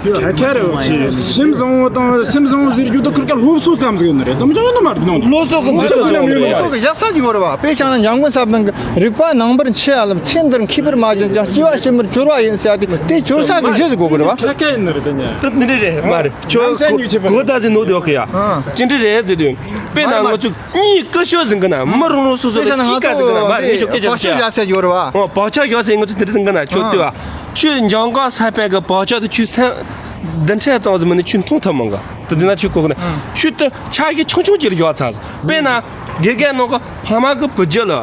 ཁ་ཁ་རེད་བ། སེམས་བཟང་བོ་དང་སེམས་བཟང་བོ་ཟེར་རྒྱུ་དེ་ཁུར་ཀ་སློབ་གསོ་ཙམ་ཟིག་ཡོད་ནི་རེད་དམ། ཅང་ཡོད་ནི་མ་རེད་ནང་། སློབ་གསོ་གི་འཛིན་སྟངས་ཡོད་ནི་རེད། སློབ་གསོ་གི་བཞག་ས་ཅིག་ཡོད་རེད་བ། དཔེ་བཞག་ན་འཇམ་མགོན་ས་པཎ་གི་རིག་པ་རྣམ་པར་འཆི་བ་ལ། ཚེ་འདིར་མཁས་པར་མ་གྱུར་ཀྱང་། སྐྱེ་བ་ཕྱི་མར་སྦྱོར་བ་ཡིན་ཟེར་ཡ་དེ། དེ་སྦྱོར་ས་གི་གཞི་ཟིག་དགོས་གི་རེད་བ། ཁ་ཁ་ཡིན་ནི་རེད་དེ་ཉན། དེ་འདི་འདྲ་རེད་མ་རེད། ཁྱོད་གོ་ད་ཟིག་ནོར་འདུག་གི་ཡ། ཅི་འདྲ་རེད་ཟེར་དུས་དཔེར་ན་ང་ཚོ། གཉིས་ཀི་ཤོད་ཟིན་གི་ན་མི་རུང་རུང་སོ་སོ་ལ་ཤི་ཀ་ཟིན་གི་ན་མ་རེད། ཁྱོད་སྐད་ཆ་བཤད་ཡོད་རེད་བ། ཨོ། བག་ཆགས་ཡོད་ཟེར་ང་ཚོ་དེ་འདྲ་ཟིན་གི་ན་ཁྱོད་ལྟོས་བ། ཁྱོད་འཇམ་མགོན་ས་པཎ་གི་བག་ཆགས་དེ་ཁྱོད་སེམས་འདི་འཕྲལ་ཙམ་ཟིན་མི་ནི་ཁྱོད་མཐོང་ཐུབ་མང་གི། དེ་འཛིན་ན་ཁྱོད་གོ་གི་ན་ཁྱོད་དེ་ཆ་ཤས་ཆུང་ཆུང་ཅིག་ལ་ཡོད་ཚར་ཟིན། དཔེར་ན་དགེ་རྒན་ནང་གི་ཕ་མ་གི་བུ་རྒྱུད་ལ།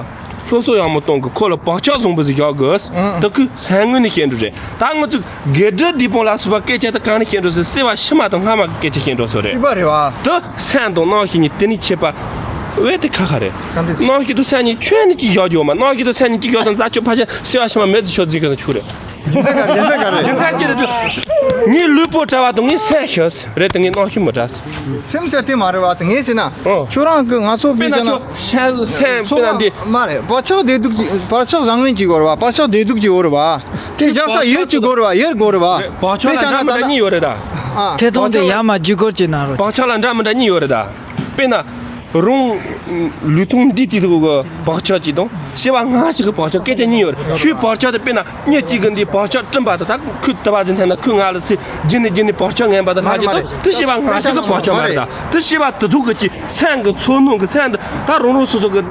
སློབ་གསོ་ཡག་མོ་གཏོང་གི། ཁོ་ལ་བག་ཆགས་བཟང་པོ་ཟིག་རྒྱག་དགོས། ད་ཁོས་སེམས་ངོས་ནས་བཤད་འགྲོ་རེད། ད་ང་ཚོ་དགེ་སྦྲུལ་བདུད་དཔུང་ལ་སོགས་པ་སྐད་ཆ་དེ་གང་ནས་བཤད་འགྲོ་ཟེར། སྐྱེ་བ་ཕྱི་མ་དང་སྔ་མ་གི་སྐད་ཆ་བཤད་འགྲོ་སོ་རེད། སྐྱེ་བ་རེད་བ། དེ་སེམས་དང་རྣམ་ཤེས་གཉིས་དེ་ནས་ཁྱད་པར་བས་དེ་ཁ་ཁ་རེད། གང་འདྲ་ཟེར། རྣམ་ཤེས་དང་སེམས་གཉིས་ཁྱོན་ནས་གཅིག་བཞག་རྒྱུ་མ། རྣམ་ཤེས་དང་སེམས་གཉིས་གཅིག་བཞག་ཙང་རྫ་ཆུ་ཕར་ཕྱིན་སྐྱེ་བ་ཕྱི་མ་མེད་ཟེར་ཆོག་འཛིན་གི་ན་ཆོག་རེད། རྒྱུ་མཚན་ག་རེ། རྒྱུ་མཚན་ག་རེ། རྒྱུ་མཚན་ཅི་རེད་ཟེར། ངའི་ལུས་པོ་བྲལ་བ་དང་ངའི་སེམས་ཤི་རེད་དེ། ངའི་རྣམ་ཤེས་མི་བྲལ་ཟེར། སེམས་ཟེར་དེ་མ་རེད་བ་ཟེར་ངས་ཟེར་ན། ཨོ། ཁྱོད་རང་གི་ང་ཚོ་དཔེར་ན་བྱས་ན། ཁྱོད་སེམས་སེམས་དཔེར་ན་འདི། མ་རེད། བག་ཆགས་བདེ་སྡུག་ཅིག་བག་ཆགས་བཟང་ངན་ཅིག་ཡོད་རེད་བ། བག་ཆགས་བདེ་སྡུག་ཅིག་ཡོད་རེད་བ། དེ་བཞག་ས་ཡུལ་ཅིག་དགོས་རེད་བ། ཡུལ་དགོས་རེད་བ། བག་ཆགས་ལ་འདྲ་མི་འདྲ་གཉིས་ཡོད་རེད་ད། ཨ། ཐེ་ཐོང་དེ་ཡར་མར་འཇུག་སྐོར་གྱི་ན་རོ། བག་ཆགས་ལ་འདྲ་མི་འདྲ་གཉིས་ཡོད་རེད་ད། དཔེར་ན། རང་ལུས་ཐོག་འདི་དེ་དག་གི་བག་ཆགས་ཅིག་དང་། སྐྱེ་བ་སྔ་ཕྱི་གི་བག་ཆགས་སྐད་ཆ་གཉིས་ཡོད་རེད། ཁྱོད་བག་ཆགས་དེ་དཔེར་ན། མི་གཅིག་གི་འདི་བག་ཆགས་སྤྲིན་པ་དང་ད་ཁོས་དུ་བ་ཟིན་ཐལ་ན་ཁོས་ང་ལ་ཚེ་རྒྱུན་ནས་རྒྱུན་ནས་བག་ཆགས་ངན་པ་དང་ལྷག་རྒྱུ་དང་། དེ་སྐྱེ་བ་སྔ་ཕྱི་གི་བག་ཆགས་མ་རེད་ད། དེ་སྐྱེ་བ་དེ་དུས་གི་ཅིག་སེམས་གི་ཚོར་སྣང་གི་སེམས་དེ་ད་རང་རང་སོ་སོ་གི།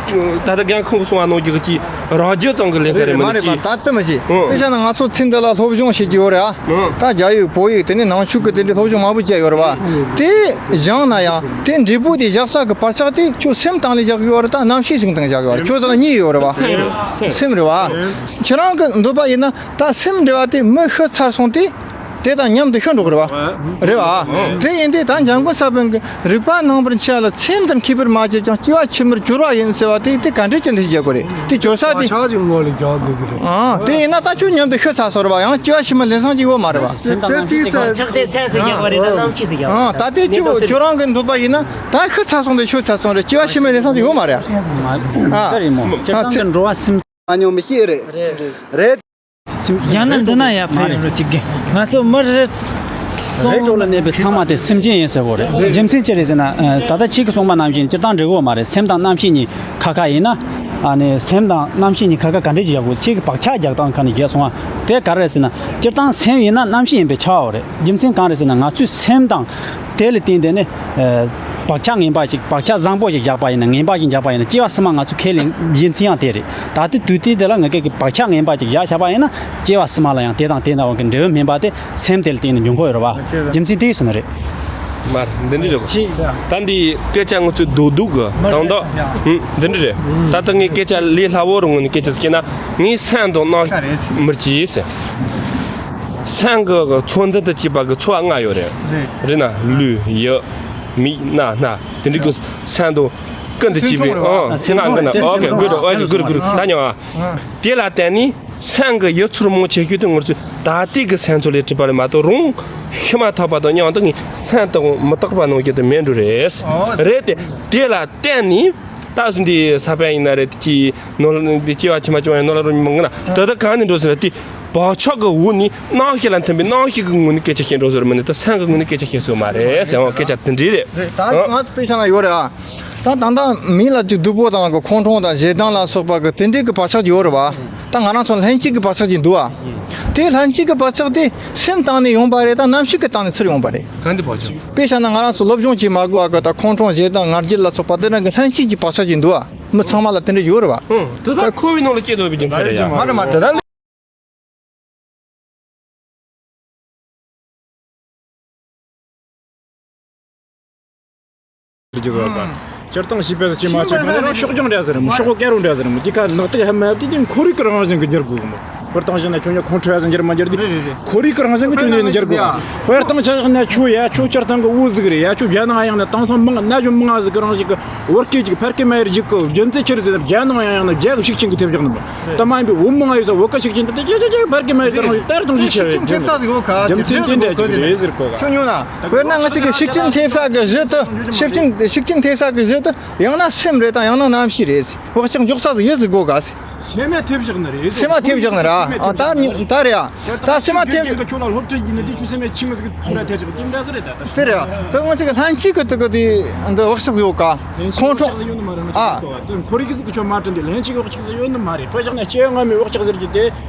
ད་ལྟ་རྒན་ཁོང་གི་གསུང་བ་ནང་བཞིན་གི་ཅིག་རག་རྒྱུ་ཙམ་གི་ལས་ཀ་རེད། མ་རེད་མ་རེད་པ། ད་དེ་མི་ཤེས། དཔེ་བཞག་ན་ང་ཚོ་ཚེ་འདི་ལ་སློབ་སྦྱོང་བྱེད་ཀྱི་ཡོད་རེད་ཨ། ད་རྒྱ་ཡིག་བོད་ཡིག་དེ་ནས་ནང་ཆོས་ཀྱི་དེ་འདྲའི་སློབ་སྦྱོང་མང་པོ་བྱས་ཡོད་རེད་བ། དེ་སྦྱངས་ན་ཡང་དེ་འབྲས་བུ་དེ་བཞག་ས་གི་བག་ཆགས་དེ་ཁྱོད་སེམས་སྟེང་ལ་བཞག་གི་ཡོད་རེད། ད་རྣམ་ཤེས་ཟིག་སྟེང་བཞག་གི་ཡོད་རེད། ཁྱོད་ཚོ་ལ་གཉིས་ཡོད་རེད་བ། སེམས་རེད་བ། ཁྱེད་རང་གི་འདོད་པ་ཡིན་ན་ད་སེམས་འདྲ་བ་དེ་མི་ཤི་ཚར་སོང་དུས། དེ་དང་མཉམ་དུ་ཤི་འགྲོ་གི་རེད་བ། རེད་བ། དེ་ཡིན་དུས་ད་འཇམ་མགོན་ས་པཎ་གྱི་རིག་པ་རྣམ་པར་འཆི་བ་ལ། ཚེ་འདིར་མཁས་པར་མ་གྱུར་ཀྱང་། སྐྱེ་བ་ཕྱི་མར་སྦྱོར་བ་ཡིན་ཟེར་བ་དེ། དེ་ག་འདྲས་ཅི་འདྲས་བྱེད་དགོས་རེད། དེ་སྦྱོར་ས་དེ། བག་ཆགས་ཀྱི་ངོ་ལ་རྒྱག་དགོས་ཀྱི་རེད། ཨ། དེ་ཡིན་ན་ད་ཁྱོད་མཉམ་དུ་ཤི་ཚར་སོང་རེད་བ། ཡང་སྐྱེ་བ་ཕྱི་མ་ལེན་སྟངས་ཅིག་ཡོད་མ་རེད་བ། སེམས་དང་རྣམ་ཤེས་ཟེར་བ། བག་ཆགས་དེ་སེམས་ཟེར་རྒྱག་པ་རེད་ད། རྣམ་ཤེས་ཟེར་རྒྱག་པ་རེད། ཨ། ད་དེ་ཁྱོད་ཁྱོད་རང་གི་འདོད་པ་ཡིན་ན་ད་ཤི་ཚར་སོང་དེ་ཤི་ཚར་སོང་རེད། སྐྱེ་བ་ཕྱི་མ་ལེན་སྟངས་ཅིག་ཡོད་མ་རེད་ཨ། ད་རེད་མོ། སྤྱིར་བཏང་དུ་འགྲོ་བ་སེམས། མ་མྱོང་མི་ཤེས་རེད། རེད་རེད། ཡང་ན་འདི་ན་ཡར་ཕེབས་ཡོང་རོགས་གྱིས། ང་ཚོ་མི་རེ་རེ་གྲོགས་ལ་གནས་པའི་ཚང་མ་དེ་སེམས་ཅན་ཡིན་ཟེར་བོ་རེད། རྒྱུ་མཚན་ཅི་རེད་ཟེར་ན། ད་ལྟ་ཁྱེད་ཀྱིས་གསུངས་པ་ནང་བཞིན་སྤྱིར་བཏང་འགྲིག་གི་མ་རེད། སེམས་དང་རྣམ་ཤེས་གཉིས་ཁ་ཁ་ཡིན་ན། ཨ་ནི་སེམས་དང་རྣམ་ཤེས་གཉིས་ཁ་ཁ་ག་འདྲས་ཀྱིས་བཞག་དགོས། ཁྱེད་ཀྱིས་བག་ཆགས་རྒྱག་སྟངས་ཁ་ནས་བརྗེད་སོང་ང་། དེ་ག་རེ་རེད་ཟེར་ན། སྤྱིར་བཏང་སེམས་ཡིན་ན་རྣམ་ཤེས་ཡིན་པས་ཁྱབ་པ་རེད། རྒྱུ་མཚན་གང་རེད་ཟེར་ན། ང་ཚོའི་སེམས་དང་དེ་ལ་བརྟེན་ཏེ་ནི། བག་ཆགས་ངན་པ་ཞིག་བག་ཆགས་བཟང་པོ་ཞིག་བཞག་པ་ཡིན་ན། ངན་པ་ཞིག་བཞག་པ་ཡིན་ན། སྐྱེ་བ་ཕྱི་མ་ང་ཚོ་ཁས་ལེན་རྒྱུ་མཚན་ཡང་དེ་རེད། ད་ལྟའི་དུས་དེ་དེ་ལ་ང་ཀའི་བག་ཆགས་ངན་པ་ཅིག་བཞག་བཞག་པ་ཡིན་ན། སྐྱེ་བ་ཕྱི་མ་ལ་ཡང་དེ་དང་དེ་འདྲ་བ་གི་འབྲས་བུ་སྨིན་པ་དེ་སེམས་དེ་ལ་བརྟེན་ནས་འབྱུང་གི་ཡོད་རེད་བ། རྒྱུ་མཚན་དེ་ཡིན་ཟེར་ནི་རེད། མ་རེད། འདི་འདྲ་རེད་གོ། ད་འདི་སྐད་ཆ་ང་ཚོའི་རྡོག་རྡོག་གི་དང་དང་། འདི་འདྲ་རེད། ད་ལྟ་ངས་སྐད་ཆ་ལས་སླ་བོ་རུ་ངོས་ནས་སྐད་ཆ་ཟིག་བཤད་ན། ངའི་སེམས་དང་རྣམ་མི་གཅིག་ཟེར། སེམས་ཀྱི་ཚོར་འདུ་དང་བཅས་པ་གི་ཚོར་བ་ལྔ་ཡོད་རེད། རེད། རེད་ན་ལུས་ཡིད་མིག་རྣ་སྣ་དེ་འདྲའི་གི་སེམས་དང་ཀུན་ཏུ་སྐྱིད་པའི་སེམས་ཁམས་རེད་བ། ཨང་། སེམས་ལྔ་ཀུན་ཏུ། ཨོ་ཁེ། གུ་རུ། ཨོ་ཁེ། གུ་རུ། གུ་རུ། ད་ཉོ་ཨ། དེ་ལ་བརྟེན་ནས་སེམས་ཀྱི་ཡིད་ཚོར་མང་ཆེ་ཤོས་དེ་ང་ཚོས་ད་ལྟའི་གི་སེམས་ཚོར་ལས་གྲུབ་པ་རེད་མ་གཏོགས། རང་ཤི་མ་ཐག་པ་དང་མཉམ་དུ་ངའི་སེམས་དང་མི་རྟག་པ་ནང་བཞིན་དུ་མེད་འགྲོ་རེད། ཨོ། རེད་དེ། དེ་ལ་བརྟེན་ནས་ད་གཟོད་འདི་ས་པན་ཡིན་ན་རེད། དེ་ཅི་ནོར་འདི་སྐྱེ་བ་ཕྱི་མ་བྱུང་བའི་ནོར་ལ་རོ་མི་མང་ན་ད་ལྟ་གང་ནས་འགྲོ་ཟེར་ན། དེ་བག་ཆགས་ཀྱི་འོག་ནས་རྣམ་ཤེས་ལ་འཐིམ་པའི་རྣམ་ཤེས་ཀྱི་ངོས་ནས་སྐད་ཆ་བཤད་འགྲོ་ཟེར་མིན་ནི། ད་སེམས་ཀྱི་ངོས་ནས་སྐད་ཆ་བཤད་སྲོལ་མ་རེད་ཟེར་བ། སྐད་ཆ་དེ་འདྲ་རེད། རེད། ད་ཨང་། ང་ཚོ་དཔེ་ཆ་ན་ཡོད་རེད་ཨ། ད་ད་ལྟ་མི་ལ་ཅིག་སྡུག་པོ་དང་གི་ཁོང་ཁྲོ་དང་ཞེ་སྡང་ལ་སོགས་པ་གི་དེ་འདྲའི་གི་བག་ཆགས་ཅིག་ཡོད་རེད་བ། ད་ང་རང་ཚོ་ལྷན་སྐྱེས་ཀྱི་བག་ཆགས་ཅིག་འདུག་ཨ། དེ་ལྷན་སྐྱེས་ཀྱི་བག་ཆགས་དེ་སེམས་སྟེང་ནས་ཡོང་པ་རེད། ད་རྣམ་ཤེས་ཀྱི་སྟེང་ནས་ཚུར་ཡོང་པ་རེད། གང་དེ་བག་ཆགས། དཔེ་བཞག་ན་ང་རང་ཚོ་སློབ་སྦྱོང་བྱེད་མ་དགོས་པ་གི་ད་ཁོང་ཁྲོ་ཞེ་སྡང་ང་རྒྱལ་ལ་སོགས་པ་དེ་རང་གི་ལྷན་སྐྱེས་ཀྱི་བག་ཆགས་ཅིག་འདུག་ཨ། མི་ཚང་མ་ལ་དེ་འདྲ་ཡོད་རེད་བ། ཨང་། དེ་ད་ཁོ་བའི་ནང་ལ་སྐྱེས་ཡོད་པའི་རྒྱུ་མཚན་རེད་ཡ། མ་རེད་མ་རེད། དེ་ད་ལས། རྒྱུ་བ་པ། སྤྱིར་བཏང་བྱིས་པ་ཟེར་གྱི་མ་བྱེད་པ་ན་ནི་ཕྱོགས་སྐྱོང་འདྲ་ཟེར་མོ། ཕྱོགས་སྐྱོང་འདྲ་ཟེར་མོ། དེ་ཁ་ནག་ཐིག་ཧ་མ་བབས་དུས་དེ་ཁོར་ཡུག་གི་རང་བཞིན་གྱི་འགྱུར་དགོས་མོ། ཧོར་ཏང་ཞིག་ན་ཁྱོད་ཉ་ཁོང་ཁྲོ་ཡ་ཟེར་འགྱུར་མ་འགྱུར་དུས། རེད་རེད་རེད། ཁོར་ཡུག་གི་རང་བཞིན་གྱི་ཁྱོད་ཉིད་ནི་འགྱུར་དགོས། ཧོར་ཏང་ཆ་བཞག་ན་ཁྱོད་ཡ་ཁྱོད་སྤྱིར་བཏང་གི་དབུ་ཟིག་རེད་ཡ། ཁྱོད་རྒྱ་ནག་ཡང་ན་དེང་སང་མང་ན་གཞོན་མང་ང་ཟིག་གི་རང་བཞིན་གྱི་བོད་སྐད་ཅིག་ཕར་སྐད་མ་ཡེར་ཅིག་གི་རྒྱུ་མཚན་ཆི་རེད་ཟེར་ན། རྒྱ་ནག་ཡང་ཡང་ན་རྒྱ་གི་ཤུགས་ཆེན་གྱི་ཐེབས་བཞག་ནི་མོ། དེ་མ་ཡིན་པའི་བོད་མི་ང་ཡོད་ས་བོད་ཀ་ཤུགས་ཆེན་དུ་དེ་ཅི་ཅི་ཅི་ཕར་གི་མ་ཡོད་དང་ཡོད་དར་ཅང་ཅི་ཆེ་བས། ཤུགས་ཆེན་ཐེབས་ས་ཟིག་ཡོད་ཁ་རྒྱུ་མཚན་དེ་འདྲ་ཅིག་རེད་ཟེར་གོ་ག། ཁྱོད་ཉོ་ན་དཔེར་ན་ང་ཅིག་གི་ཤུགས་ཆེན་ཐེབས་ས་གི་གཞི་དུ་ཤུགས་ཆེན་ཤུགས་ཆེན་ཐེབས་ས་གི་གཞི་དུ་ཡང་ན་སེམས་རེད་དང་ཡང་ན་རྣམ་ཤེས་རེད། བག་ཆགས་འཇོག་ས་ཟིག་ཡོད་ཟིག་གོ་ག། སེམས་མ་ཐེབས་བཞག་ནི་རེད། སེམས་མ་ཐེབས་བཞག་ནི་ར། ཨ་ད་ད་རེད་ཡ། ད་སེམས་མ་ཐེབས། ཁྱོད་ལ་སློབ་ཁྲིད་ཡིན་ནི་དེ་ཁྱོད་སེམས་མ་ཆི་མི་ཟིག་ཚུར་ར་ཐེབས་བཞག་དེ་འདྲ་ཟིག་རེད་ད། དེ་རེད་ཡ། ད་ང་ཅིག་གི་ལྷན་སྐྱེས་གི་དུ་གི་དེ་འདི་བག་ཆགས་ཡོད་ག། ཁོང་ཁྲོ། ཡོད་ནི་མ་རེད། ཨ། ཁོར་ཡུག་གི་ཁྱོད་མ་དྲན་དེ་ལྷན་སྐྱེས་གི་བག་ཆགས་ཟིག་ཡོད་ནི་མ་རེད། དཔེ་བཞག་ན་སྐྱེ་བ་སྔ་མའི་བག་ཆགས་ཟེར་རྒྱུ་དེ།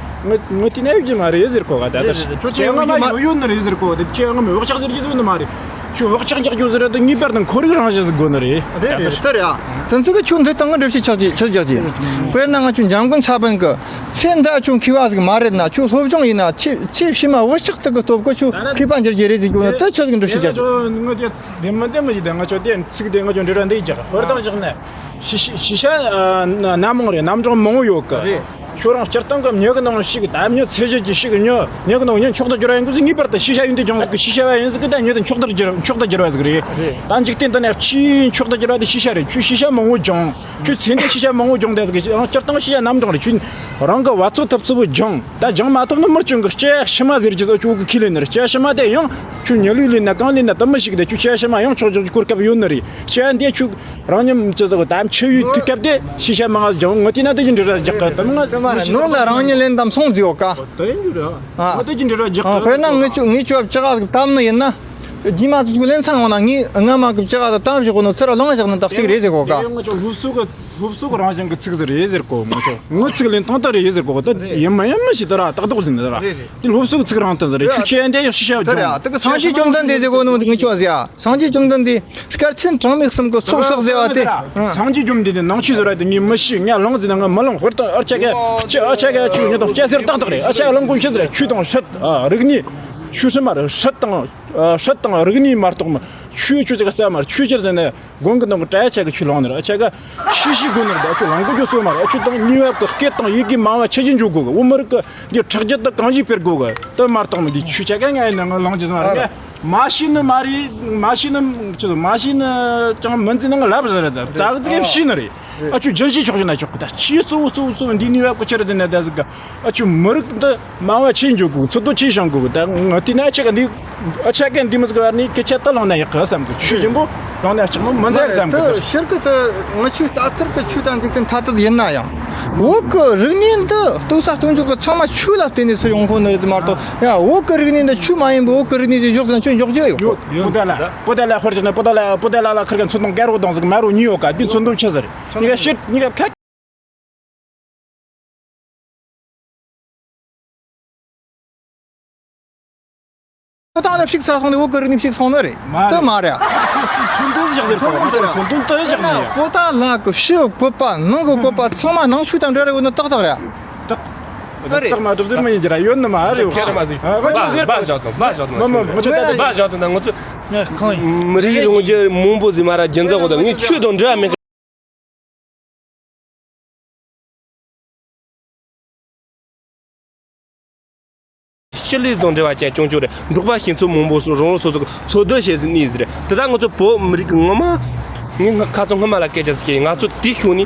ངི་ངི་དེ་ན་ཡོད་རྒྱུ་མ་རེད་ཟེར་གོ་ག། ད་ལྟ་རེད་རེད། ཁྱོད་སྐྱེ་བ་སྔ་མ་ཡོད་ཡོད་ནི་རེད་ཟེར་གོ་ག། དེ་སྐྱེ་བ་སྔ་མའི་བག་ཆགས་ཟེར་རྒྱུ་ཡོད་ནི་མ་རེད། ཁྱོད་བག་ཆགས་འཇགས་རྒྱུ་ཟེར་ར་དེ་ངེས་པར་དུ་ཁོར་ཡུག་རང་བཞིན་ཟིག་དགོས་ནི་རེད། རེད་རེད། དེ་རེད་ཡ། དེ་ཚོ་གི་ཁྱོད་འདི་སྟེང་གི་འགྲེལ་བཤད་ཆགས་ཀྱི་ཆགས་རྒྱག་གི། དཔེར་ན་ང་ཁྱོད་འཇམ་མགོན་ས་པཎ་གི་ཚེ་འདི་ཁྱོད་མཁས་པ་ཟིག་མ་རེད་ན། ཁྱོད་སློབ་སྦྱོང་ཡིན་ན་ཆེ་ཆེ་ཕྱི་མ་བག་ཆགས་དེ་གི་སྟོབས་གི་ཁྱོད་མཁས་པ་འགྱུར་རྒྱུ་རེད་ཟེར་རྒྱུ་ནི་དེ་ཆི་ཟིག་འགྲེལ་བཤད་རྒྱག་གི། ངོ་དེ་དེ་མི་དེ་མི་ཡིན། དེ་ང་ཁྱོད་དེ་ཚིག་དེ་ང་ཁྱོད་འགྲེལ་བ་འདི་རྒྱག། ཧོར་ཏང་བཞག་ནས། ཤི་ཤི་ཤི་ཤ་ཨ་ན་སྣ་མང་རེད། རྣམ་གྲངས་མང་བོ་ཡོད་གི། རེད། ཁྱོད་རང་སྤྱིར་བཏང་གི་མྱི་གི་ནང་ཞིག་ད་མྱི་ཚེ་གཞི་གི་ཞིག་མྱི་མྱི་གི་ནང་མྱི་མཆོག་ཏུ་གྱུར་བ་ཡིན་དགོས་ཟིག། ངེས་པར་དུ་ཤི་ཤ་ཡིན་དུས་ཀྱང་ཟིག་གི། ཤི་ཤ་བ་ཡིན་ཟིག་གི་ད་མྱི་དེ་མཆོག་ཏུ་གྱུར་མཆོག་ཏུ་གྱུར་བ་ཟིག་རེད། རེད། ད་འཇིག་རྟེན་འདི་ནས་ཆེས་མཆོག་ཏུ་གྱུར་བ་དེ་ཤི་ཤ་རེད། ཁྱོད་ཤི་ཤ་མང་བོ་སྦྱངས། ཁྱོད་ཚེ་འདི་ཤི་ཤ་མང་བོ་སྦྱངས་དེ་ཟིག་གི། སྤྱིར་བཏང་ཤི་ཤ་རྣམ་གྲངས་རེད། ཁྱོད་རང་གི་བ་ཚོད་ཐུབ་ཚུལ་བོ་སྦྱངས། ད་སྦྱངས་མ་ཐུབ་ན་མི་སྐྱོན་གི། སྐྱེ་ཤི་མ་ཟེར་གྱི་ཟིག་ཁྱོད་གི་ཁས་ལེན་ནི་རེད། སྐྱེ་ཤི་མ་དེ་ཡང་ཁྱོད་མྱི་ལུས་ལེན་ན་གང་ལེན་ན་དེ་མི་ཞིག་དེ་ཁྱོད་སྐྱེ་ཤི་མ་ཡང་ཆོག་ཆོག་གི་གོ་སྐབས་ཡོད་ནི་རེད། སྐྱེ་འདི་ཁྱོད། རང་ཉིད་ཅི་ཟེར་གོ་དམ་ཆེ་བའི་དུས་སྐབས་དེ་ཤི་ཤ་མང་ང་སྦྱང་། ངོ་དེ་ན་དེ་ཀྱི་འབྲེལ་བ་རྒྱག་གི། དམ་ང་དེ་མ་རེད། ནོར་ལ་རང་ཉིད་ལེན་དམ་སོང་རྫི་ཡོད་ཀ། དེ་ཡིན་རྒྱུ་རེད། ཨ། ངོ་དེ་ཀྱི་འབྲེལ་བ་རྒྱག་གི། དཔེར་ན་ངི་ཆུ་ངི་ཆུ་བ་ཅི་ག་ཟིག་དམ་ནི་ཡིན་ན། རྗེས་མ་དུ་ཆུ་ལེན་ཚང་བ་ན་ངི་ང་མ་གི་ཅི་ག་ཟིག་དམ་བཞག་གོ་ནོ་ཚུར་ལོང་བཞག་ནི་དག་ཅིག་རེད་ཟེར་གོ་ཀ། དེ་ཡང་ང་ཚོ་སློབ་གསོ་གི་སློབ་གསོ་གི་རང་བཞིན་གི་ཚིག་ཟིག་རེད་ཟེར་གོ། ང་ཚོ་ངི་ཚིག་ལེན་སྟངས་དག་རེད་ཟེར་གོ་ཀ། དེ་ཡིན་མ་ཡིན་མི་ཤེས། དེ་ར་ཏག་ཏག་ཟིན་ནི་ར། རེད་རེད། དེ་སློབ་གསོ་གི་ཚིག་རང་དེ་ཟིག་རེད། ཁྱོད་ཆེ་འདི་ཡང་ཤི་ཤ་བྱུང་། དེ་ར་དེ་གི་སངས་རྒྱས་བཅོམ་ལྡན་འདས་ཟེར་གོ་ནོ་ངི་ཆུ་བ་ཟེར་ཡ། སངས་རྒྱས་བཅོམ་ལྡན་འདས། སྐལ་ཆེན་གྲངས་མེད་གསུམ་གྱི་ཚོགས་བསགས་ཟེར་བ་དེ། སངས་རྒྱས་བཅོམ་ལྡན་འདས་ནང་ཆོས་ཟེར་བ་དེ་ངས་མི་ཤེས། ངས་ལོང་ཟེར་ན་ངས་མི་ལོང་། ཧོར་དང་ཨ་ཆ་ག་ཨ་ཆ་ག་ཆོས་ཉིད་དང་སྐྱ་སེར་ཏག་ཏག་རེད། ཨ་ཆ་ག་ལོང་གོ་ཤེས་ཟེར་ཆོས་དང་སྲིད། ཨ་རིག་གནས་ཆོས་སྲིད་མ་རེད། སྲིད་དང་ཨ་སྲིད་དང་རིག་གནས་མ་གཏོགས་མ་ཆོས་ཆོས་ཅིག་ག་ས་མ་རེད། ཆོས་ཅིག་ཟེར་ན་དགོན་གི་ནང་གི་གྲྭ་ཆ་ག་ཆོས་ལོང་ནི་རེད། ཨ་ཆ་ག་ཤི་ཤི་དགོས་ནི་རེད། ཨ་ཆོས་ལོང་གོ་རྒྱུ་སོ་མ་རེད། ཨ་ཆོས་དང་ནུས་བབ་གི་སྐད་དང་ཡི་གེ་མང་བ་ཆེ་ཆེ་འཇོག་དགོས་གི། བོད་མི་རིགས་གི་འདི་ཁྲག་རྒྱུད་དུ་གང་ཞིག་སྤེལ་དགོས་གི། དེ་མ་གཏོགས་མི་འདི་ཆོས་ཆ་ག་ང་ཡིན་ན་ང་ལོང་རྒྱུ་ཟེར་མ་རེད། ང་མ་ཤེས་ནི་མ་རེད། མ་ཤེས་ནི་ཆི་ཟེར། མ་ཤེས་ནི་ཅང་མི་འཛིན་ནི་ང་ལབ་ཟེར་རེད། ད་ཙག་ཙིག་ཤེས་ནི་རེད། ཨ་ཆོས་རྒྱུན་ཤེས་ཆོག་ཤེས་ན་ཆོག་གི། ད་ཆེས་གཙོ་བོ་གཙོ་བོ་གཙོ་བོ་འདི་ནུས་བབ་གི་ཆི་རེད་ཟེར་ན། ད་ཟིག་ག་ཨ་ཆོས་མི་རིགས་འདི་མང་བ་ཆེ་འཇོག་དགོས། འཚོ་སྡོད་ཆེ་བྱུང་དགོས་གི། ད་ང་དེ་ན་ཨ་ཆ་ག་འདི་ཨ་ཆ་ག་འདི་མི་ཟིག་བར་ནི་སྐད་ཆ་ད་ལོང་ན་ཡག་གི་བསམ་གི། ཆོས་ཆེན་པོ་ལོང་ན་ཡག་ནོ་མི་འཛེམ་བསམ་གི། ཤེར་གི་ད་ང་ཆོས་ལྟ་ཚུལ་གི་ཆོས་དང་འཇིག་རྟེན་ཐ་དད་ཡིན་ན་ཡང་། བོད་གི་རིག་གནས་འདི་གཏོད་ས་གཏོད་འཇོག་གི་ཚང་མ་ཆོས་ལ་བརྟེན་ནས་ཚུར་ཡོང་གོ་ནི་རེད་མ་གཏོགས། ཡ་བོད་གི་རིག་གནས་འདི་ཆོས་མ་ཡིན་པའི་བོད་གི་རིག་གནས་ཅིག་ཞོག་ཟེར་ན་ཁྱོད་འཇོག་རྒྱུ་ཡོད། ཡོད་ཡོད། པོ་ཏ་ལ་པོ་ཏ་ལ་ཧོར་ཅིག་ན་པོ་ཏ་ལ་པོ་ཏ་ལ་ལ་ཁིར་ག་མཚོན་དུང་དཀར་རོ་དང་ཟིག་དམར་རོ་གཉིས་ཡོད་ཀ། འདི་མཚོན་དུང་ཆི་ཟེར། གཉིས་ཀ་ཕྱིར་གཉིས་ཀ་ཕ། པོ་ཏ་ལ་ཕྱུགས་ཚ་སོང་ནས་བོད་གི་རིག་གནས་ཕྱུགས་སོང་ནི་རེད། མ་རེད། དེ་མ་རེད། མཚོན་དུང་ཟིག་ཟེར་གོ། མཚོན་དུང་དེ་རེད། མཚོན་དུང་དེ་བཞག་ནས་ཡ། པོ་ཏ་ལ་གི་ཕྱི་བཀོད་པ་ནང་གི་བཀོད་པ་ཚང་མ་ནང་ཆོས་དང་འབྲེལ་བ་ཡོད་ནི་ཏག་ཏག་རེད། ཏག་ཏག་མ་གྲུབ་ཟེར་མི་ཡིན་གྱི་ར། ཡོད་ནི་མ་རེད། ཁྱེད་རང་མ་ཟིག་ཨ་ཁོ་ཆོས་ཟེར་གོ། སྦ་བཞག་དང་སྦ་བཞག་དང་། མ་མ་མ་ཆོས་ད་སྦ་བཞག་དང་། ང་ཚོ་མི་རིགས་ཡོང་རྒྱུ་མང་པོ་ཟིག་མ་ར་རྒྱུན་འཛིན་གོ། ད་ངས་ཆོས་དང་འབྲེལ་བ་མེད། སྤྱི་ལེ་དང་འབྲེལ་བ་ཅན་ཅུང་ཅུང་རེད། འབྲོག་པ་ཞིག་ཚོ་མང་པོ་སོ་རང་རང་སོ་སོ་གི་འཚོ་སྡོད་བྱེད་ཟིན་ནི་ཟིག་རེད། དེ་དག་ང་ཚོ་བོད་མི་རིགས་ཀྱི་ངོ་མ། ངས་ང་ཁ་ཚོ་སྔོན་མ་ལ་སྐད་ཆ་ཟིག་བཤད་ཡིན། ང་ཚོ་དེ་ཤུགས་ནི་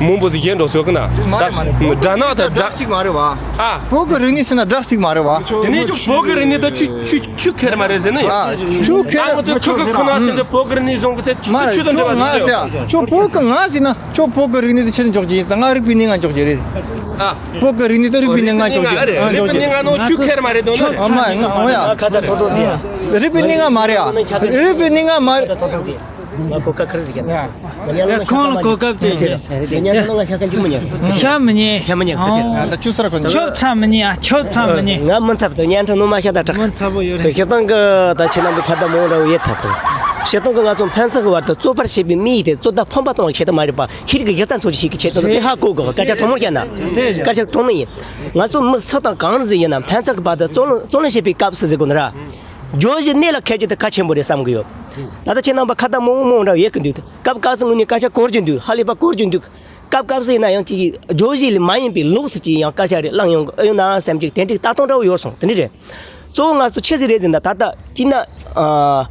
མང་པོ་ཟིག་ཡིན་འགྲོ་སོ་གི་ན། མ་རེད་མ་རེད། དགྲ་ནག་དང་དགྲ་ཞིག་མ་རེད་བ། ཨ། བོད་ཀྱི་རིག་གནས་ཟེར་ན་དགྲ་ཞིག་མ་རེད་བ། དེ་ནས་ཀྱང་བོད་ཀྱི་རིག་གནས་དང་ཆུ་ཆུ་ཆུ་ཁེར་མ་རེད་ཟེར་ནི་ཡིན། ཨ། ཆུ་ཁེར། ཨ། ང་ཚོ་ཁུ་ཁུ་ཁུ་ན་ཟེར་ནི་བོད་ཀྱི་རིག་གནས་བཟུང་གི་ཚེ་མ་ཆུ་རེད། དང་འབྲེལ་བ་ཆུ་ང་ཟེར་ཡ། ཆུ་བོད་ཀྱི་ང་ཟེར་ན་ཆུ་བོད་ཀྱི་རིག་གནས་དེ་ཆེད་དུ་འཇོག་གི་ཡིན་ཙང་ང་རིག་པའི་གནས་ང་འཇོག་གི་རེད། ཨ། བོད་ཀྱི་རིག་གནས་དང་རིག་པའི་གནས་ང་འཇོག་གི་རེད། ཨ། འཇོག་གི་རེད། རིག་པའི་གནས་ང་ནོ་ཆུ་ཁེར་མ་རེད་དོ་ན་རེད། ཨ་མ་ང་ཡ། ཁ་ད་ཐོ་ཐོ་ཟེར་ཡ། རིག་པའི་གནས་ང་མ་རེད་ཨ། རིག་པའི་གནས་ང་མ་རེད། ང་གོ་སྐབས་ཁར་ཟིག་ཡ། ཁོང་ལ་གོ་སྐབས་སྤྲད་ཀྱི། ཉན་ཐང་ང་ཤ་ཁ་རྒྱུ་མི་ཉན། ཤ་མི་ཉན། ཤ་མི་ཉན་ཁ་ཅིག་ད་ཆུ་སར་གོ་ཆོབ་ཚ་མི་ཉན། ཨ། ཆོབ་ཚ་མི་ཉན། ང་མི་འཚབ་དུ་ཉན་ཐང་ནོ་མ་ཤ་ད་དྲག་མི་འཚབ་པོ་ཡོད་རེད། དུ་ཤི་སྟངས་གི་ད་ཆེ་ན་འདི་ཁ་ད་མོང་ར་བའི་ཐད་དུ། ཤི་སྟངས་གི་ང་ཚོ་ཕན་ཚུན་གི་བར་དུ་རྩོད་པར་བྱེད་པའི་མི་ཡིས་དེ་རྩོད་ཟླ་ཕམ་པ་གཏོང་བའི་ཆེད་དུ་མ་རེད་པ། ཤེས་རིག་གི་སྒྱུ་རྩལ་འཚོལ་གྱི་ཤེས་ཀྱི་ཆེད་དུ་དེ་ཧ་གོ་དགོས། སྐད་ཆ་དྲང་མོ་བཤད་ན། སྐད་ཆ་དྲང་མོ་ཡིན། ང་ཚོ་མི་སུ་དང་གང་རེ་ཟིག་ཡིན་ན་ཕན་ཚུན་གི་བར་དུ་རྩོད་གླེང་རྩོད་གླེང་བྱེད་པའི་སྐབས་སུ་ཟེར་དགོས་ནི་ར། བརྗོད་གཞི་གནད་ལ་འཁེལ་རྒྱུ་དེ་གལ་ཆེན་པོ་རེད་བསམ་གི་ཡོད། ད་ལྟ་ཁྱེད་རྣམ་པ་ཁ་ད་མང་མང་འདྲ་ཡོད་གི་འདུག་སྐབས་སྐབས་སུ་དངོས་གནས་སྐད་ཆ་གོ་རྒྱུ་འདུག་ཧ་ལས་པ་གོ་རྒྱུ་འདུག་སྐབས་སྐབས་སུ་ཡིན་ན་ཡང་ཅིག་བརྗོད་གཞི་ལས་མ་ཡིན་པའི་ལོགས་སུ་ཅིག་ཡང་སྐད་ཆ་རེ་བླངས་ཡོང་གི་ཨེ་ཡོད་ན་བསམ་གྱི་དེ་འདྲའི་ལྟ་སྟངས་འདྲ་བོ་ཡོད་སོང་། དེ་འདྲ་རེད། གཙོ་བོ་ང་ཚོ་ཆི་ཟིག་རེད་ཟེར་ན་ད་ལྟ་དེ་ན་ཨ་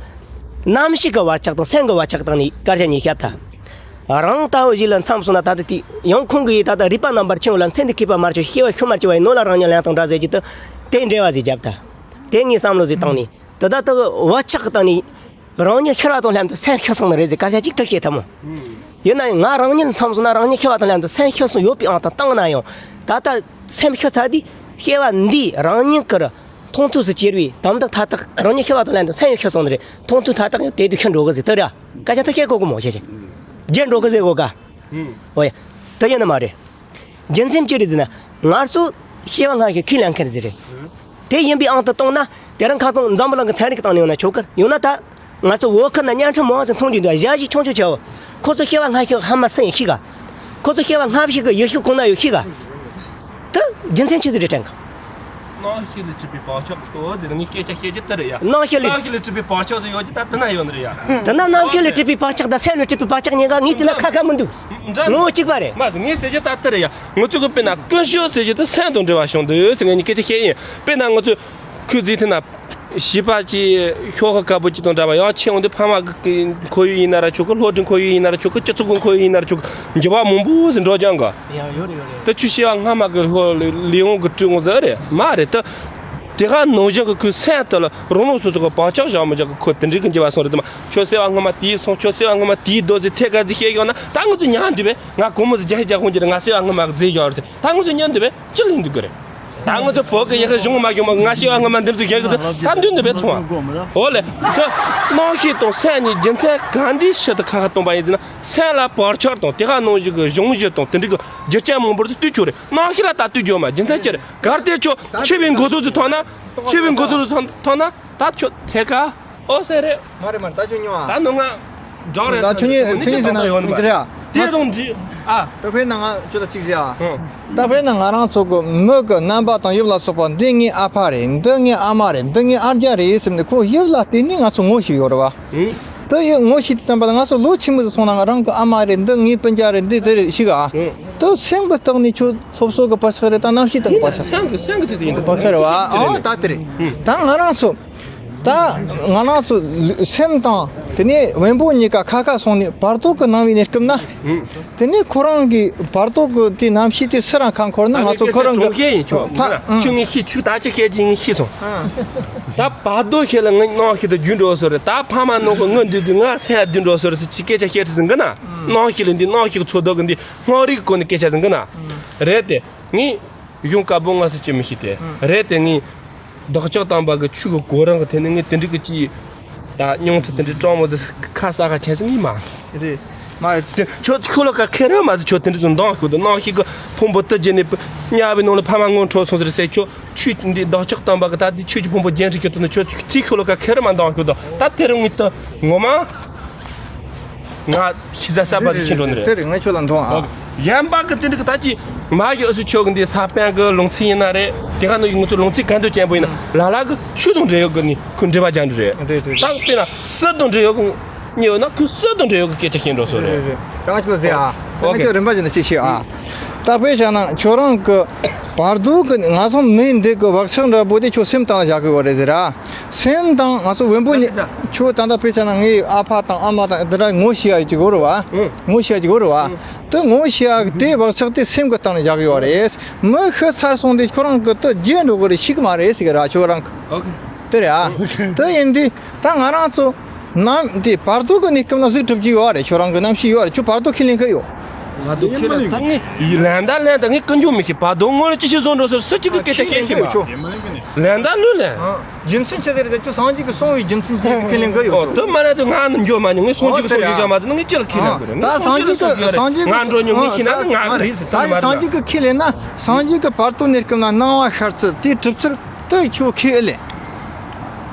རྣམ་ཤེས་ཀྱི་བག་ཆགས་དང་སེམས་ཀྱི་བག་ཆགས་དང་ནི་སྐད་ཆ་གཉིས་བཤད་ཐལ། རང་ལྟ་བུ་ཞིག་ལ་མཚམས་སོང་ན་ད་ལྟ་དེ་ཡང་ཁོང་གིས་ད་ལྟ་རིག་པ་རྣམ་པར་ཕྱིན་པ་ལ་མཚན་དུ་སྐྱེས་པ་མ་བྱུང་། སྐྱེ་བ་ཤུལ་མར་སྐྱེ་བ་ཡི་ནོར་ལ་རང་ཉིད་ལན་དང་འདྲ་ཟེར་གྱི་དུ་དེ་འགྲེལ་བ་ཟིག་བརྒྱབ་ཐལ། དེ་ངས་བསམ་བློ་ཟིག་བཏང་ནས་དེ་ད་ལྟ་བག་ཆགས་ཀྱི་སྟེང་ནས། རང་ཉིད་ཤི་བ་དང་ལྷན་དུ་སེམས་ཤི་སོང་ནི་རེད་ཟེར་སྐད་ཆ་གཅིག་ཐུག་བཤད་ཐུབ་མོ། ཡིན་ན་ཡང་ང་རང་ཉིད་མཚམས་སུ་ན་རང་ཉིད་ཤི་བ་དང་ལྷན་དུ་སེམས་ཤི་སོང་ཡོད་པའི་ཨང་དང་བཏང་ན་ཡང་ད་ལྟ་སེམས་ཤི་ཚར་དུས་སྐྱེ་བ་འདིའི་རང་ཉིད་ཀྱི་མཐོང་ཐོས་སུ་གྱུར་བའི་དམ་དུ་མཐའ་དག་རང་ཉིད་ཤི་བ་དང་ལྷན་དུ་སེམས་ཤི་སོང་ནི་རེད། མཐོང་ཐོས་མཐའ་དག་ཡང་དེ་དུས་ཤི་འགྲོ་གི་ཟེར་དེ་ར་སྐད་ཆ་ཐུག་བཤད་གོ་གི་མོ་བྱས་བྱས་རྒྱལ་འགྲོ་གི་ཟེར་གོ་ག་འོ་ཡ། དེ་ཡིན་ནི་མ་རེད། རྒྱུ་མཚན་ཅི་རེད་ཟེར་ན། ང་ཚོ་སྐྱེ་བ་སྔ་ཤོས་ཁས་ལེན་མཁན་ཟིག་རེད། དེ་ཡིན་པའི་ཨང་དུ་བཏང་ན་དེ་རིང་ཁ་སང་འཛམ་བུ་གླིང་གི་ཚན་རིག་སྟེང་ནས་ཡོང་ན་ཆོག་གི་ཡོང་ན་ད་ང་ཚོ་བོད་ཁུལ་ན་བརྙན་འཕྲིན་མང་ཙམ་མཐོང་རྒྱུ་འདུག་བཞག་ཞིག་ཆུང་ཆུང་ཆེ་བོ། ཁོ་ཚོ་སྐྱེ་བ་སྔ་ཤོས་ཧ་མ་སུ་ཡིན་ཤེས་ག་ཁོ་ཚོ་སྐྱེ་བ་སྔ་ཤོས་གི་ཡུལ་ཤུལ་གང་ན་ཡོད་ཤེས་ག་དེ་རྒྱུ་མཚན་ཅི་ཟིག་རེད་དྲན་གི་རྣམ་ཤེས་ལས་གྲུབ་པའི་བག་ཆགས་ཏོ་ཟེར་ངས་སྐད་ཆ་བཤད་རྒྱུ་དེ་རེད་ཡ། རྣམ་ཤེས་ལས། རྣམ་ཤེས་ལས་གྲུབ་པའི་བག་ཆགས་ཟེར་ཡོད་ཀྱི་ད་དེ་ན་ཡོད་ནི་རེད་ཡ། དེ་ན་རྣམ་ཤེས་ལས་གྲུབ་པའི་བག་ཆགས་དང་སེམས་ལས་གྲུབ་པའི་བག་ཆགས་གཉིས་ཀ་ངས་དེ་ན་ཁ་ཁ་མི་འདུག་འདྲ་ངོ་བོ་གཅིག་པ་རེད། མ་ཟེར་ངས་ཟེར་རྒྱུ་ད་དེ་རེད་ཡ། ང་ཚོ་གི་དཔེར་ན་ཀུན་སྤྱོད་ཟེར་རྒྱུ་དེ་སེམས་དང་འབྲེལ་བ་བྱུང་འདུག་ཟེར་ངས་ནི་སྐད་ཆ་བཤད་ཡིན། དཔེར་ན་ང་ཚོ་ཁུལ་རྫིག་ཐིན་ན་བྱིས་པ་གཅིག་ཤོག་ཁ་དཀར་པོ་གཅིག་དང་འདྲ་བ་ཡང་ཆེ་འོང་དུས་ཕ་མ་གི་ཁོར་ཡུག་ཡིན་ན་ར་ཆོག་གི་སློབ་འབྲིང་ཁོར་ཡུག་ཡིན་ན་ར་ཆོག་གི་སྤྱི་ཚོགས་ཀྱི་ཁོར་ཡུག་ཡིན་ན་ར་ཆོག་གི་འགྱུར་བ་མང་པོ་ཟིག་འགྲོ་རྒྱུ་འགའ། ཡང་ཡོད་རེད་ཡོད་རེད། ད་ཁྱོད་སྐྱེ་བ་སྔ་མ་གི་ལྷོ་ལས་འོང་གི་སྤྲུལ་འོང་ཟེར་རེད་མ་རེད་ད། དེ་ག་ནང་བཞིན་གི་ཁོའི་སེམས་དེ་ལ་རང་རང་སོ་སོ་གི་བག་ཆགས་བཞག་མི་བཞག་གི་ཁོ་དེ་འདྲའི་གི་འགྱུར་བ་སོང་རེད་དམ། ཁྱོད་སྐྱེ་བ་སྔ་མ་དེའི་སོང་ཁྱོད་སྐྱེ་བ་སྔ་མ་དེའི་རྡོ་ཟེར་ཐད་ཀ་ཟིག་བཤད་ཡོང་ན་ད་ང་ཚོ་ཉན་འདུག་པས། ང་གོང་མོ་ཟིག་རྒྱ་ཧེ་རྒྱ་ཧོང་གྱི་རེད། ང་སྐྱེ་བ་སྔ་མ་གི་རྫས་བཞག་རེད་ཟེར་ད་ང་ཚོ་ཉན་འདུག་པས། ཅི་ལས་འདུག་གི་རེད། ད་ང་ཚོ་བོད་ཀྱི་ཡི་གེ་གཞུང་མ་གཞུང་མ་ང་སྐྱེ་བ་སྔ་མ་འདི་ཚོ་བཞག་གི་ད་འདུག་འདུག་པས་ཚོང་བ། འོ་ལེ། ད་རྣམ་ཤེས་དང་སེམས་གཉིས་རྒྱུ་མཚན་ག་འདི་ཕྱི་དུ་ཁ་ཁ་གཏོང་པ་ཡིན་ཟེར་ན་སེམས་ལ་བག་ཆགས་དང་དེ་ག་ནང་བཞིན་གྱི་གཞུང་བཞི་དང་དེ་འདྲའི་གི་རྒྱུ་རྐྱེན་མང་པོར་ཚུ་ལྟོས་ཆོག་རེད། རྣམ་ཤེས་ལ་ད་ལྟོས་རྒྱུ་མ་རྒྱུ་མཚན་ཅི་རེད། གལ་ཏེ་ཁྱོད་འཆི་བའི་འགོ་ཐོག་ཚུ་ཐོན་ན། འཆི་བའི་འགོ་ཐོག་ཚུ་ཐོན་ན་ད་ཁྱོད་ཐད་ཀ་ཨོ་སེ་རེད། མ་རེད་མ་རེད། ད་ཁྱོད་མྱོང་ཨ། ད་ནོ་ང་འགྲོགས་རེད། ད་ཁྱོད་ཉིད་ཁྱོད་ཉིད་ཟེར་ན་ཡོད་ནི་རེད་ཨ། དེ་དང་འདྲི་ཨ། ད་དཔེར་ན་ང་ཁྱོད་ལ་གཅིག་ཟེར་ཨ། ད་དཔེར་ན་ང་རང་ཚོ་གི་མི་གི་རྣམ་པ་དང་དབྱིབས་ལ་སོགས་པ་འདི་ངའི་ཨ་ཕ་རེད། འདི་ངའི་ཨ་མ་རེད། འདི་ངའི་ཨ་རྒྱ་རེད་ཟེར་ནས་ཁོ་དབྱིབས་ལ་བརྟེན་ནས་ང་ཚོ་ངོ་ཤེས་ཡོད་རེད་བ། དེ་ཡི་ངོ་ཤེས་དུས་ཙམ་པ་ལ་ང་ཚོ་ལོ་ཆེན་པོ་ཟིག་སོང་ན་ང་རང་གི་ཨ་མ་རེད། འདི་ངའི་སྤུན་ཀྱག་རེད། འདི་དེ་རེད་ཤེས་ག་དེ་སེམས་ཀྱི་སྟེང་ནས་ཁྱོད་སོ་སོ་གི་བག་ཆགས་རེད། ད་རྣམ་ཤེས་སྟེང་གི་བག་ཆགས། སེམས་ཀྱི་སེམས་ཀྱི་དེ་དེ་ཡིན་བག་ཆགས་རེད་བ། ཨོ་ད་དེ་རེད། ད་ང་རང་ཚོ་ད་ང་རང་ཚོ་སེམས་དང་དེ་ནས་བེམ་པོ་གཉིས་ཀ་ཁ་ཁ་སོང་ནས་བར་དོ་གི་སྣང་བའི་གནས་སྐབས་ན། དེ་ནས་ཁོ་རང་གི་བར་དོ་གི་དེ་རྣམ་ཤེས་དེ་སུ་རང་ཁ་འཁོར་ན་ང་ཚོ་ཁོ་རང་གི་ཕ་ཁྱོད་ངས་ཤེས་ཆུ་ད་ཅི་སྐད་ཅིག་ངས་ཤེས་སོང་། ད་བར་དོ་ཤེས་ལ་ངའི་རྣམ་ཤེས་དེ་རྒྱུན་འགྲོ་སོ་རེད། ད་ཕ་མ་ནང་གི་ངའི་འདུས་དུས་ང་སེམས་རྒྱུན་འགྲོ་སོ་རེད་ཟེར་ཅི་སྐད་ཆ་བཤད་ཚེ་ཟིན་གི་ན། རྣམ་ཤེས་ལ་འདི་རྣམ་ཤེས་ཀྱི་འཚོ་ལྡོག་གི་འདི་སྔགས་རིག་གོ་ནས་སྐད་ཆ་ཟིན་གི་ན། རེད་དེ་ངས། གཞུང་བཀའ་པོད་ལྔ་ཟེར་གྱི་མི་ཤེས་ཏེ། ཨང་། རེད་དེ་ངས་བདག་ཅག་དམ་པ་གི་ཆོས་ཀྱི་གོ་རིམ་གྱི་ཐད་ནས་ངས་དེ་འདྲའི་གི་ཅིག་ད་མྱོང་ཚུལ་དེ་འདྲའི་སྤྲང་མོ་ཟིག་ཁ་ས་ཁ་ཆེན་ཟིག་ངས་མ། རེད། མ་རེད་དེ་ཁྱོད་ཤོ་ལོ་ཀ་ཁེ་ར་མ་ཟིག་ཁྱོད་དེ་འདྲ་ཟིག་འདང་ཤོད་དུ་རྣམ་ཤེས་ཀྱི་ཕུང་པོ་དུ་བརྒྱུད་ནས་དམྱལ་བའི་ནང་ལ་ཕ་མ་ངོ་འཕྲོད་སོང་ཟེར་ཟེར། ཁྱོད་ཆོས་འདི་བདག་ཅག་དམ་པ་གི་ད་འདི་ཆོས་ཀྱི་ཕུང་པོ་རྒྱན་དུ་ཁྱོད་དུ་ནི་ཁྱོད་ཚིག་ཤོ་ལོ་ཀ་ཁེ་ར་མ་འདང་ཤོད་དུ་ད་དེ་རིང་ངས་ད་ངོ་མ། ང་ཤི་ཟ་ས་པ་ཟིག་ཤི་འགྲོ་ནི་རེད། དེ་རེད་ང་ཁྱོད་ལ་མཐོང་ཨ། ཡན་པ་གི་དེ་འདྲ་གི་ད་ཅི་མ་གི་ཨུ་སུ་ཆོས་གི་འདི་ས་པན་གི་ལུང་ཚིག་ཡིན་ན་རེད། དེ་ག་ནི་ང་ཚོ་ལུང་ཚིག་གན་དུ་ཅན་པོ་ཡིན་ན་ལ་ལ་གི་ཆོས་དང་འབྲེལ་ཡོད་གི་ནི་ཁོ་འབྲེལ་བ་རྒྱག་འདྲ་རེད། རེད་རེད་རེད། ད་དཔེར་ན་སུ་དང་འབྲེལ་ཡོད་གི་ཉེ་ཡོད་ན་ཁོ་སུ་དང་འབྲེལ་ཡོད་གི་སྐད་ཆ་བཤད་འགྲོ་སོ་རེད། རེད་རེད། ད་ང་ཁྱོད་ཟེར་ཨ། ད་ང་ཁྱོད་རིམ་པ་བཞིན་དུ་ཤེས་ཤེས་ཨ། ད་དཔེ་བཞག་ན་ཁྱོད་རང་གི་བར་དོ་གི་ང་ཚོ་མི་འདི་གི་བག་ཆགས་འདྲ་པོ་དེ་ཁྱོད་སེམས་སྟེང་བཞག་གི་ཡོད་རེད་ཟེར་ར། སེམས་དང་ང་ཚོ་བེམ་པོ་ནི་ཁྱོད་ད་ལྟ་དཔེ་བཞག་ན་ངའི་ཨ་ཕ་དང་ཨ་མ་དང་དེ་འདྲ་ངོ་ཤེས་ཡ་ཅིག་ཡོད་རེད་བ། ངོ་ཤེས་ཡ་ཅིག་ཡོད་རེད་བ། དེ་ངོ་ཤེས་ཡ་དེ་བག་ཆགས་དེ་སེམས་གི་སྟེང་ནས་བཞག་གི་ཡོད་རེད། མི་ཤི་ཚར་སོང་དེ་ཁྱོད་རང་གི་དེ་བརྗེད་འགྲོ་གི་རེད། ཤི་གི་མ་རེད་ཟེར་གི་ར་ཁྱོད་རང་གི། དེ་རེད་ཨ། དེ་ཡིན་དུས་ད་ང་རང་ཚོ་ནམ་དེ་བར་དོ་གི་གནས་སྐབས་ལ་གཟུགས་གྲུབ་ཀྱི་ཡོད་རེད། ཁྱོད་རང་གི་རྣམ་ཤེས་ཡོད་རེད། ཁྱོད་བར་དོ་ཁས་ལེན་གི་ཡོད། བར་དོ་ཁས་ལེན་ད་ངས་ལན་ད་ལན་ད་ངས་ཀུན་འཇུག་མི་ཤེས། བར་དོ་ངོ་ལ་ཅི་ཞིག་བཟོ་འགྲོ་ཟེར་སུ་གཅིག་གི་སྐད་ཆ་ཤེས་ཤེས་མ། ལན་ད་ལོས་ལན། རྒྱུ་མཚན་ཆི་ཟེར་ད་ཁྱོད་སངས་རྒྱས་ཀྱི་གསུང་བའི་རྒྱུ་མཚན་ཅི་ཁས་ལེན་གི་ཡོད། ཨོ་དེ་མ་ལན་དུ་ང་ནི་འཇོག་མ་ཉོ། ངས་སངས་རྒྱས་ཀྱི་གསུང་ཞིག་ཀ་མ་ཚོ་ངས་ཅི་ལ་ཁས་ལེན་གི་རེད། ད་སངས་རྒྱས་ཀྱི་སངས་རྒྱས་ཀྱི་ང་འགྲོ་ཉོ་ངས་ཤེས་ན་ནི་ང་གི་རེད་ཟེར། ད་ད་སངས་རྒྱས་ཀྱི་ཁས་ལེན་ན་སངས་རྒྱས་ཀྱི་བར་དོ་གནས་སྐབས་ན་སྣང་བ་ཤར་ཚུལ་དེའི་གྲུབ་ཚུལ། དེ་ཁྱོད་ཁས་ཨེ་ལེན།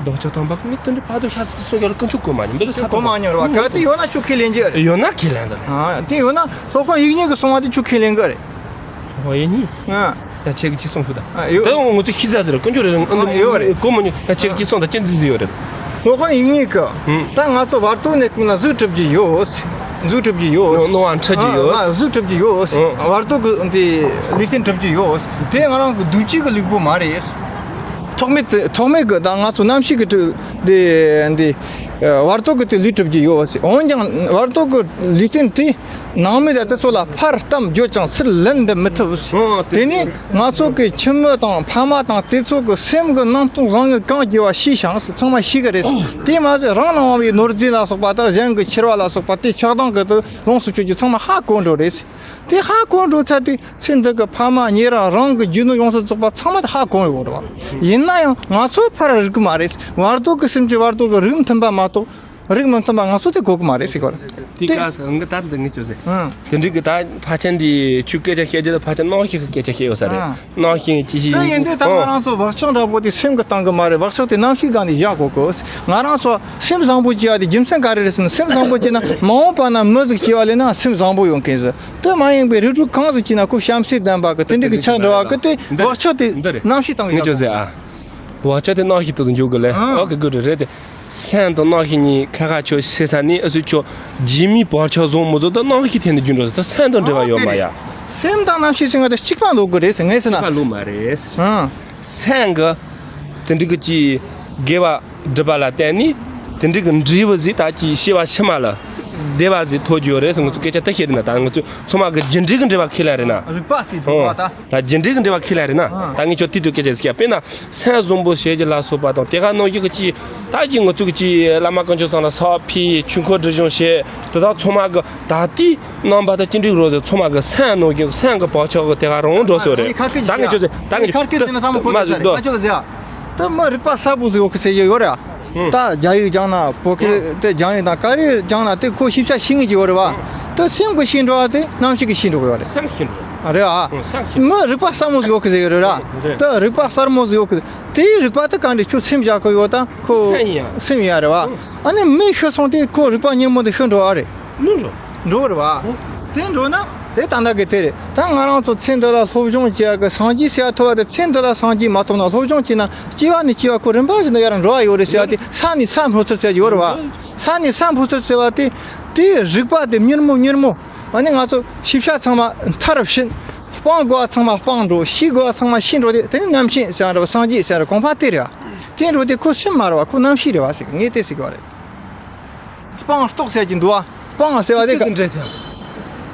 ལྡོག་ཕྱོགས་དམ་པ་ངས་དེ་འདྲའི་ཕ་དོ་ཤ་སི་སོ་རྒྱལ་ཀུན་སྤྱོད་གོ་མ་ཉམས་པའི་ས་གོ་མ་ཉོར་བ་ག་དེ་ཡོད་ན་ཁྱོད་ཁས་ལེན་རྒྱུ་རེད། ཡོད་ན་ཁས་ལེན་དང་། ཨ་དེ་ཡོད་ན་སློབ་དཔོན་ཡིག་གཉིས་ཀྱི་གསུང་བ་དེ་ཁྱོད་ཁས་ལེན་གི་རེད། ཧོ་ཡིག་གཉིས། ཨ་ད་ཁྱེད་ཀྱི་ཅི་གསུང་ཤུགས་དང་། ཨ་ཡོད། དེ་ངོ་ཚོ་ཤི་ས་ཟེར་ཀུན་སྤྱོད་རེད། ཨ་ཡོད་རེད། གོ་མ་ཉོ་ད་ཁྱེད་ཀྱི་ཅི་གསུང་དང་ཅི་འཛིན་ཟིན་ཡོད་རེད། སློབ་དཔོན་ཡིག་གཉིས་ཀྱི། ད་ང་ཚོ་བར་དོ་གནས་སྐབས་ན་གཟུགས་གྲུབ་ཀྱི་ཡོད། གཟུགས་གྲུབ་ཀྱི་ཡོད། སྣང་བ་འཁྲུལ་གྱི་ཡོད། ཨ་གཟུགས་གྲུབ་ཀྱི་ཡོད། བར་དོ་གི་དེ་ལུས་རྟེན་གྲུབ་ཀྱི་ཡོད། དེ་ང་རང་གི་འདུ་བྱེད་ཀྱི་ལུས་པོ་མ་རེད། ཐོག་མེད་དེ་ཐོག་མེད་ཀྱི་ད་ང་ཚོ་རྣམ་ཤེས་ཀྱི་གྲུབ་དེ་འདི་བར་དོ་གི་དེ་ལུས་གྲུབ་ཀྱི་ཡོད། འོན་ཀྱང་བར་དོ་གི་ལུས་རྟེན་དེ་སྣང་མེད་ལ་དེ་ཚོ་ལ་ཕར་གཏམ་བརྗོད་ཀྱང་ཚུར་ལེན་འདི་མི་ཐུབ། དེ་ནི། ང་ཚོ་གི་ཁྱིམ་མི་དང་ཕ་མ་དང་དེ་ཚོ་གི་སེམས་གི་སྣང་སྟོང་བཟང་ངན་གང་དགེ་བ་ཤེས་ཤིང་ཚང་མ་ཤེས་གི་རེད། དེ་མ་ཟད་རང་ལ་དབང་བའི་ནོར་རྫས་ལ་སོགས་པ་དང་གཞན་གི་འཆི་བ་ལ་སོགས་པ་དེ་ཆགས་སྡང་གི་དུ་ལོངས་སུ་སྤྱོད་རྒྱུ་ཚང་མ་ཧ་གོ་འགྲོ་རེད། དེ་ཧ་གོ་འགྲོ་ཚར་དུས་ཚེ་འདི་གི་ཕ་མ་ཉེ་རང་རང་གི་རྒྱུ་ནོར་ཡོངས་སུ་རྫོགས་པ་ཚང་མ་དེ་ཧ་གོ་ཡོང་རེད་བ། ཡིན་ན་ཡང་ང་ཚོ་ཕར་རིག་གི་མ་རེད། བར་དོ་གི་སེམས་ཀྱི་བར་དོ་གི་རིག་མཐུན་པ་མ་གཏོགས། རིག་མི་མཐུན་པ་ང་ཚོ་དེ་གོ་གི་མ་རེད་ཟེར་གོ་རེད། དེ་དེ་ག་ས་ང་ད་འདི་ངས་བཅོས་ཟེར། ཨང་། དེ་འདྲའི་གི་ད་ཕལ་ཆེར་འདི་ཆུ་སྐད་ཆ་བཤད་རྒྱུ་ད་ཕལ་ཆེར་སྣང་ཤེས་གི་སྐད་ཆ་བཤད་ཡོད་ས་རེད། ཨང་། སྣང་ཤེས་ཅི་ཞིག་དེ་ཡིན་དུས་ད་ང་ཨང་། རང་ཚོ་བག་ཆགས་འདྲ་པོ་དེ་སེམས་གི་སྟེང་གི་མ་རེད། བག་ཆགས་དེ་རྣམ་ཤེས་སྒང་ནས་བཞག་དགོས་གོ། ང་རང་ཚོ་སེམས་བཟང་པོ་བྱེད་ཡ་དེ་རྒྱུ་མཚན་ག་རེ་རེད་ཟེར་ན། སེམས་བཟང་པོ་བྱས་ན་མ་འོངས་པ་ན་མི་ཟིག་སྐྱེ་བ་ལེན་ན་སེམས་བཟང་པོ་ཡོང་མཁན་ཟིག་དེ་མ་ཡིན་པའི་རིགས་དྲུག་གང་ཟིག་བྱས་ན་ཁོ་བྱམས་བརྩེ་ལྡན་པ་གི་དེ་འདྲའི་གི་ཆགས་འགྲོ་བ་གི་དེ་འདི་རེད། བག་ཆགས་དེ་འདི་རེད། རྣམ་ཤེས་སྟེང་གི་ངས་བཅོས་ཟེར་ཨ། བག་ཆགས་དེ་རྣམ་ཤེས་དུ་འཇུག་གི་ལེ། ཨང་། ཨོ་གི་གི་རེད་རེད་དེ། སེམས་དང་རྣམ་ཤེས་གཉིས་ཁ་ཁ་ཆོ་ཤེས་ས་ནི་ཨ་སུ་ཆོ་རྗེས་མའི་བར་ཆ་བཟུང་མི་བཟོ་ད་རྣམ་ཤེས་ཐད་ནས་རྒྱུ་འགྲོ་ཟེར། ད་སེམས་དང་འབྲེལ་བ་ཡོད་མ་ཡ། སེམས་དང་རྣམ་ཤེས་ཟེར་ང་ད་གཅིག་པ་འདུག་གི་རེད་ཟེར་ངས་ཟེར་ན། གཅིག་པ་ལོ་མ་རེད། ཨང་། སེམས་གི་དེ་འདྲི་གི་ཅི་དགེ་བ་སྒྲུབ་པ་ལ་བརྟེན་ནས་དེ་འདྲི་གི་འབྲས་བུ་ཟིག་ད་ཅི་སྐྱེ་བ་ཕྱི་མ་ལ་བདེ་བ་ཟིག་ཐོབ་རྒྱུ་ཡོད་རེད་ཟེར། ང་ཚོ་སྐད་ཆ་ད་བཤད་རེད་ན། ད་ང་ཚོ་ཚང་མ་གི་རྒྱུ་འབྲས་གི་འབྲེལ་བ་ཁས་ལེན་རེད་ན། རིགས་པ་ཟིག་འདུག་བ་ད། ད་རྒྱུ་འབྲས་གི་འབྲེལ་བ་ཁས་ལེན་རེད་ན། ཨང་། ད་ངས་ཁྱོད་དེ་དུས་སྐད་ཆ་ཟིག་ཡ། དཔེར་ན། སེམས་བཟང་པོ་བྱེད་རྒྱུ་ལ་སོགས་པ་དང་དེ་ག་ནང་བཞིན་གྱི་ཅི། ད་ཅི་ང་ཚོ་གི་ཅི་བླ་མ་དཀོན་མཆོག་གསུམ་ལ་ཕྱག་ཕུལ། ཆོས་འཁོར་སྒྲིབ་སྦྱོང་བྱེད། དེ་དག་ཚང་མ་གི་ད་ལྟའི་རྣམ་པ་དང་ཅི་འདྲ་རོ་ཟེར། ཚང་མ་གི་སེམས་ནང་བཞིན་སེམས་གི་བག་ཆགས་གི་དེ་ག་རང་འགྲོ་སོ་རེད། ད་ངས་ཁྱོད་ཟེར་ད་ངས་ཁ་སྐད་དེ་ན་ཚང་མ་གོ་མ་ཟེར་ཟེར་དོ། ད་ཁྱོད་ཟེར། ད་མི་རིག་པ་གསལ་པོ་ཟིག་ཡོད་གི་ཟེར་ཡོད་རེད། ད་རྒྱ་ཡིག་སྦྱང་ན་བོད་སྐད་དེ་སྦྱང་ཡིག་དང་ག་རེ་སྦྱང་ན་དེ་ཁོ་ཤེས་བྱ་ཤེས་ངེས་ཀྱི་ཡོད་རེད་བ། ད་སེམས་ཀྱི་ཤེས་འགྲོ་བ་དེ་རྣམ་ཤེས་ཀྱི་ཤེས་འགྲོ་གི་ཡོད་རེད། སེམས་ཤེས་འགྲོ། རེད་ཨ། སེམས་ཤེས། མི་རིག་པ་གསལ་མོ་ཟིག་ཡོད་གི་ཟེར་ཡོད་རེད་ར། རེད། ད་རིག་པ་གསལ་མོ་ཟིག་ཡོད་གི། དེའི་རིག་པ་དེ་གང་འདྲ་ཁྱོད་སེམས་བཞག་གི་ཡོད་དང་ཁོ། སེམས་ཡིན་ཡ། སེམས་ཡིན་ཡ་རེད་བ། ཨ་ནི་མི་ཤི་སོང་དེ་ཁོ་རིག་པ་ཉིན་མོ་དེ་ཤི་འགྲོ་བ་རེད། ནུ་འགྲོ། འགྲོ་བ་རེད་བ། དེ་འགྲོ་ན་དེ་ད་ལྟ་གི་དེ་རེད། ད་ང་རང་ཚོ་ཚེ་འདི་ལ་སློབ་སྦྱོང་བྱེད་ཡ་གི་སངས་རྒྱས་ཟེར་ཡ་ཐོབ་པ་དེ་ཚེ་འདི་ལ་སངས་རྒྱས་མ་ཐོབ་ན་སློབ་སྦྱོང་བྱས་ན་སྐྱེ་བ་ནས་སྐྱེ་བ་ཁོ་རིམ་པ་བཞིན་དུ་ཡར་འགྲོ་བ་ཡོད་རེད་ཟེར་ཡ་དེ། ས་ནས་ས་འཕོ་ཚུལ་ཟེར་གྱི་ཡོད་རེད་བ། ས་ནས་ས་འཕོ་ཚུལ་ཟེར་བ་དེ། དེའི་རིག་པ་དེ་མྱུར་མོ་མྱུར་མོ། ཨ་ནི་ང་ཚོ་ཤེས་བྱ་ཚང་མ་མཐར་ཕྱིན། སྤང་དགོས་པ་ཚང་མ་སྤངས་འགྲོ། ཤེས་དགོས་པ་ཚང་མ་ཤེས་འགྲོ་དེ། དེ་ནི་རྣམ་ཤེས་ཟེར་ར་བ། སངས་རྒྱས་ཟེར་ར་གོང་འཕེལ་དེ་རེད་བ། དེ་འགྲོ་དེ་ཁོ་སེམས་མ་རེད་བ། ཁོ་རྣམ་ཤེས་རེད་བ་ཟེར་གི། ངས་དེ་ཟེར་གི་བ་རེད། སྤངས་རྟོགས་ཟེར་གྱི་འདུག་བ། སྤངས་ཟེར་བ་དེ་ཅི་ཙམ་འདྲ་ཐལ།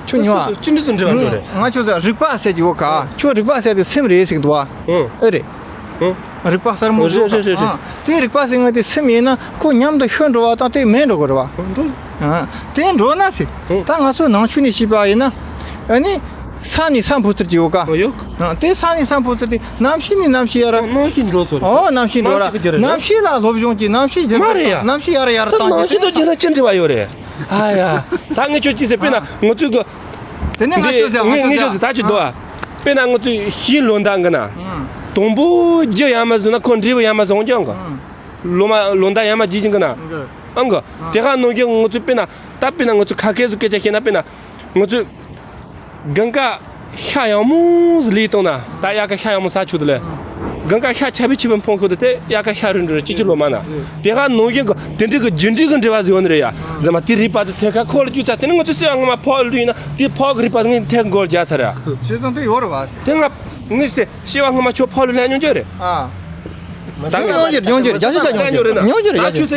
ཁྱོད་ཉོ་བ། ཅི་འདྲ་ཙམ་འདྲ་བ་འགྲོ་རེད། ང་ཁྱོད་ཚོ་རིག་པ་ཟེར་གྱི་ཡོད་ག་ཁྱོད་རིག་པ་ཟེར་དེ་སེམས་རེད་ཟེར་གི་འདུག་བ། ཨེ་རེད། རིག་པ་གསར་མོ་ཟེར་བ། རེད་རེད་རེད། དེ་རིག་པ་ཟེར་ང་དེ་སེམས་ཡིན་ན་ཁོ་མཉམ་དུ་ཤི་འགྲོ་བ་དང་དེ་མེད་འགྲོ་གི་རེད་བ། འགྲོ། དེ་འགྲོ་ན་ཟེར། ད་ང་ཚོ་ནང་ཆོས་ནས་བཤད་པ་ཡིན་ན། ཨ་ནི། ས་ནས་ས་འཕོ་ཚུལ་གྱི་ཡོད་ཀ་ཡོད། དེ་ས་ནས་ས་འཕོ་ཚུལ་དེ་རྣམ་ཤེས་ནས་རྣམ་ཤེས་ཡར། རྣམ་ཤེས་འགྲོ་སོ་རེད། ཨོ་རྣམ་ཤེས་འགྲོ་ར། རྣམ་ཤེས་ལ་སློབ་སྦྱོང་གྱིས་རྣམ་ཤེས་ཞིབ་མ་རེད་ཡ། རྣམ་ཤེས་ཡར་ཡར་ད་བཏང་རྣམ་ཤེས་དང་རྗེས་ལ་ཅི་འདྲ་བ་ཡོད་རེད། ཨ་ཡ། ད་ངས་ཁྱོད་ཅི་ཟེར་དཔེར་ན་ང་ཚོའི་གི་དེ་ནས་ང་ཚོས་ཟེར། ང་ངས་ཚོས་ངས་ཟེར། ཚོས་ཟེར་ད་ཅི་འདུག་ཨ། དཔེར་ན་ང་ཚོས་ཤིང་ལོ་འདབ་གི་ན། དང་པོ་རྒྱུ་ཡར་མར་བཟོས་ན་ཁོ་འབྲས་བུ་ཡར་མར་བཟོ་འོང་ཀྱང་གི། ལོ་མ་ལོ་འདབ་ཡར་མར་རྒྱས་ཀྱིན་གི་ན། ཨང་གི། དེ་ག་ནང་བཞིན་ང་ཚོས་དཔེར་ན་ད་དཔེར་ན་ང་ཚོས་ཁ་སྐད་བཟོ་སྐད་ཆ་བཤད་ན། དཔེར་ན་ང་ཚོས་དགུན་ཁ་ཤ་ཡག་མོ་ཟིག་ལས་བཏང་ན། ད་དབྱར་ཁ་ཤ་ཡག་མོ་ཟ་ཆོག་དེ་ལས། གང་ག་ཤ་ཆ་བི་ཆི་བི་འཕོང་ཁོ་དེ་དེ་ཡ་ག་ཤ་རུ་འགྲོ་ཅི་ཅི་ལོ་མ་ན། དེ་ག་ནོ་ཡིན་ག་དེ་འདྲི་གི་རྒྱུ་འདྲི་གི་འབྲེལ་བ་ཟིག་ཡོད་ནི་རེད་ཡ། ཛ་མ་དེ་རི་པ་དེ་ཐེ་ཁ་ཁོ་ལ་རྒྱུ་ཚ་དེ་ནི་ང་ཚོ་སེ་བ་ངོ་མ་ཕོག་ལུས་ཡིན་ན་དེ་ཕོག་གི་རི་པ་དེ་ངས་ཐེ་མགོ་རྒྱ་ཚ་ར། ཆེ་ཙང་དེ་ཡོད་རེད་བ། དེ་ང་ངས་སེ་སེ་བ་ངོ་མ་ཆོ་ཕོག་ལུས་ལྷན་ཉོ་རྒྱུ་རེད། ཨ། ད་ངས་ཉོ་རྒྱུ་རེད། ཉོ་རྒྱུ་རེད། རྒྱ་ཆེ་ཆ་ཉོ་རྒྱུ་རེད། ཉོ་རྒྱུ་རེད། རྒྱ་ཆེ།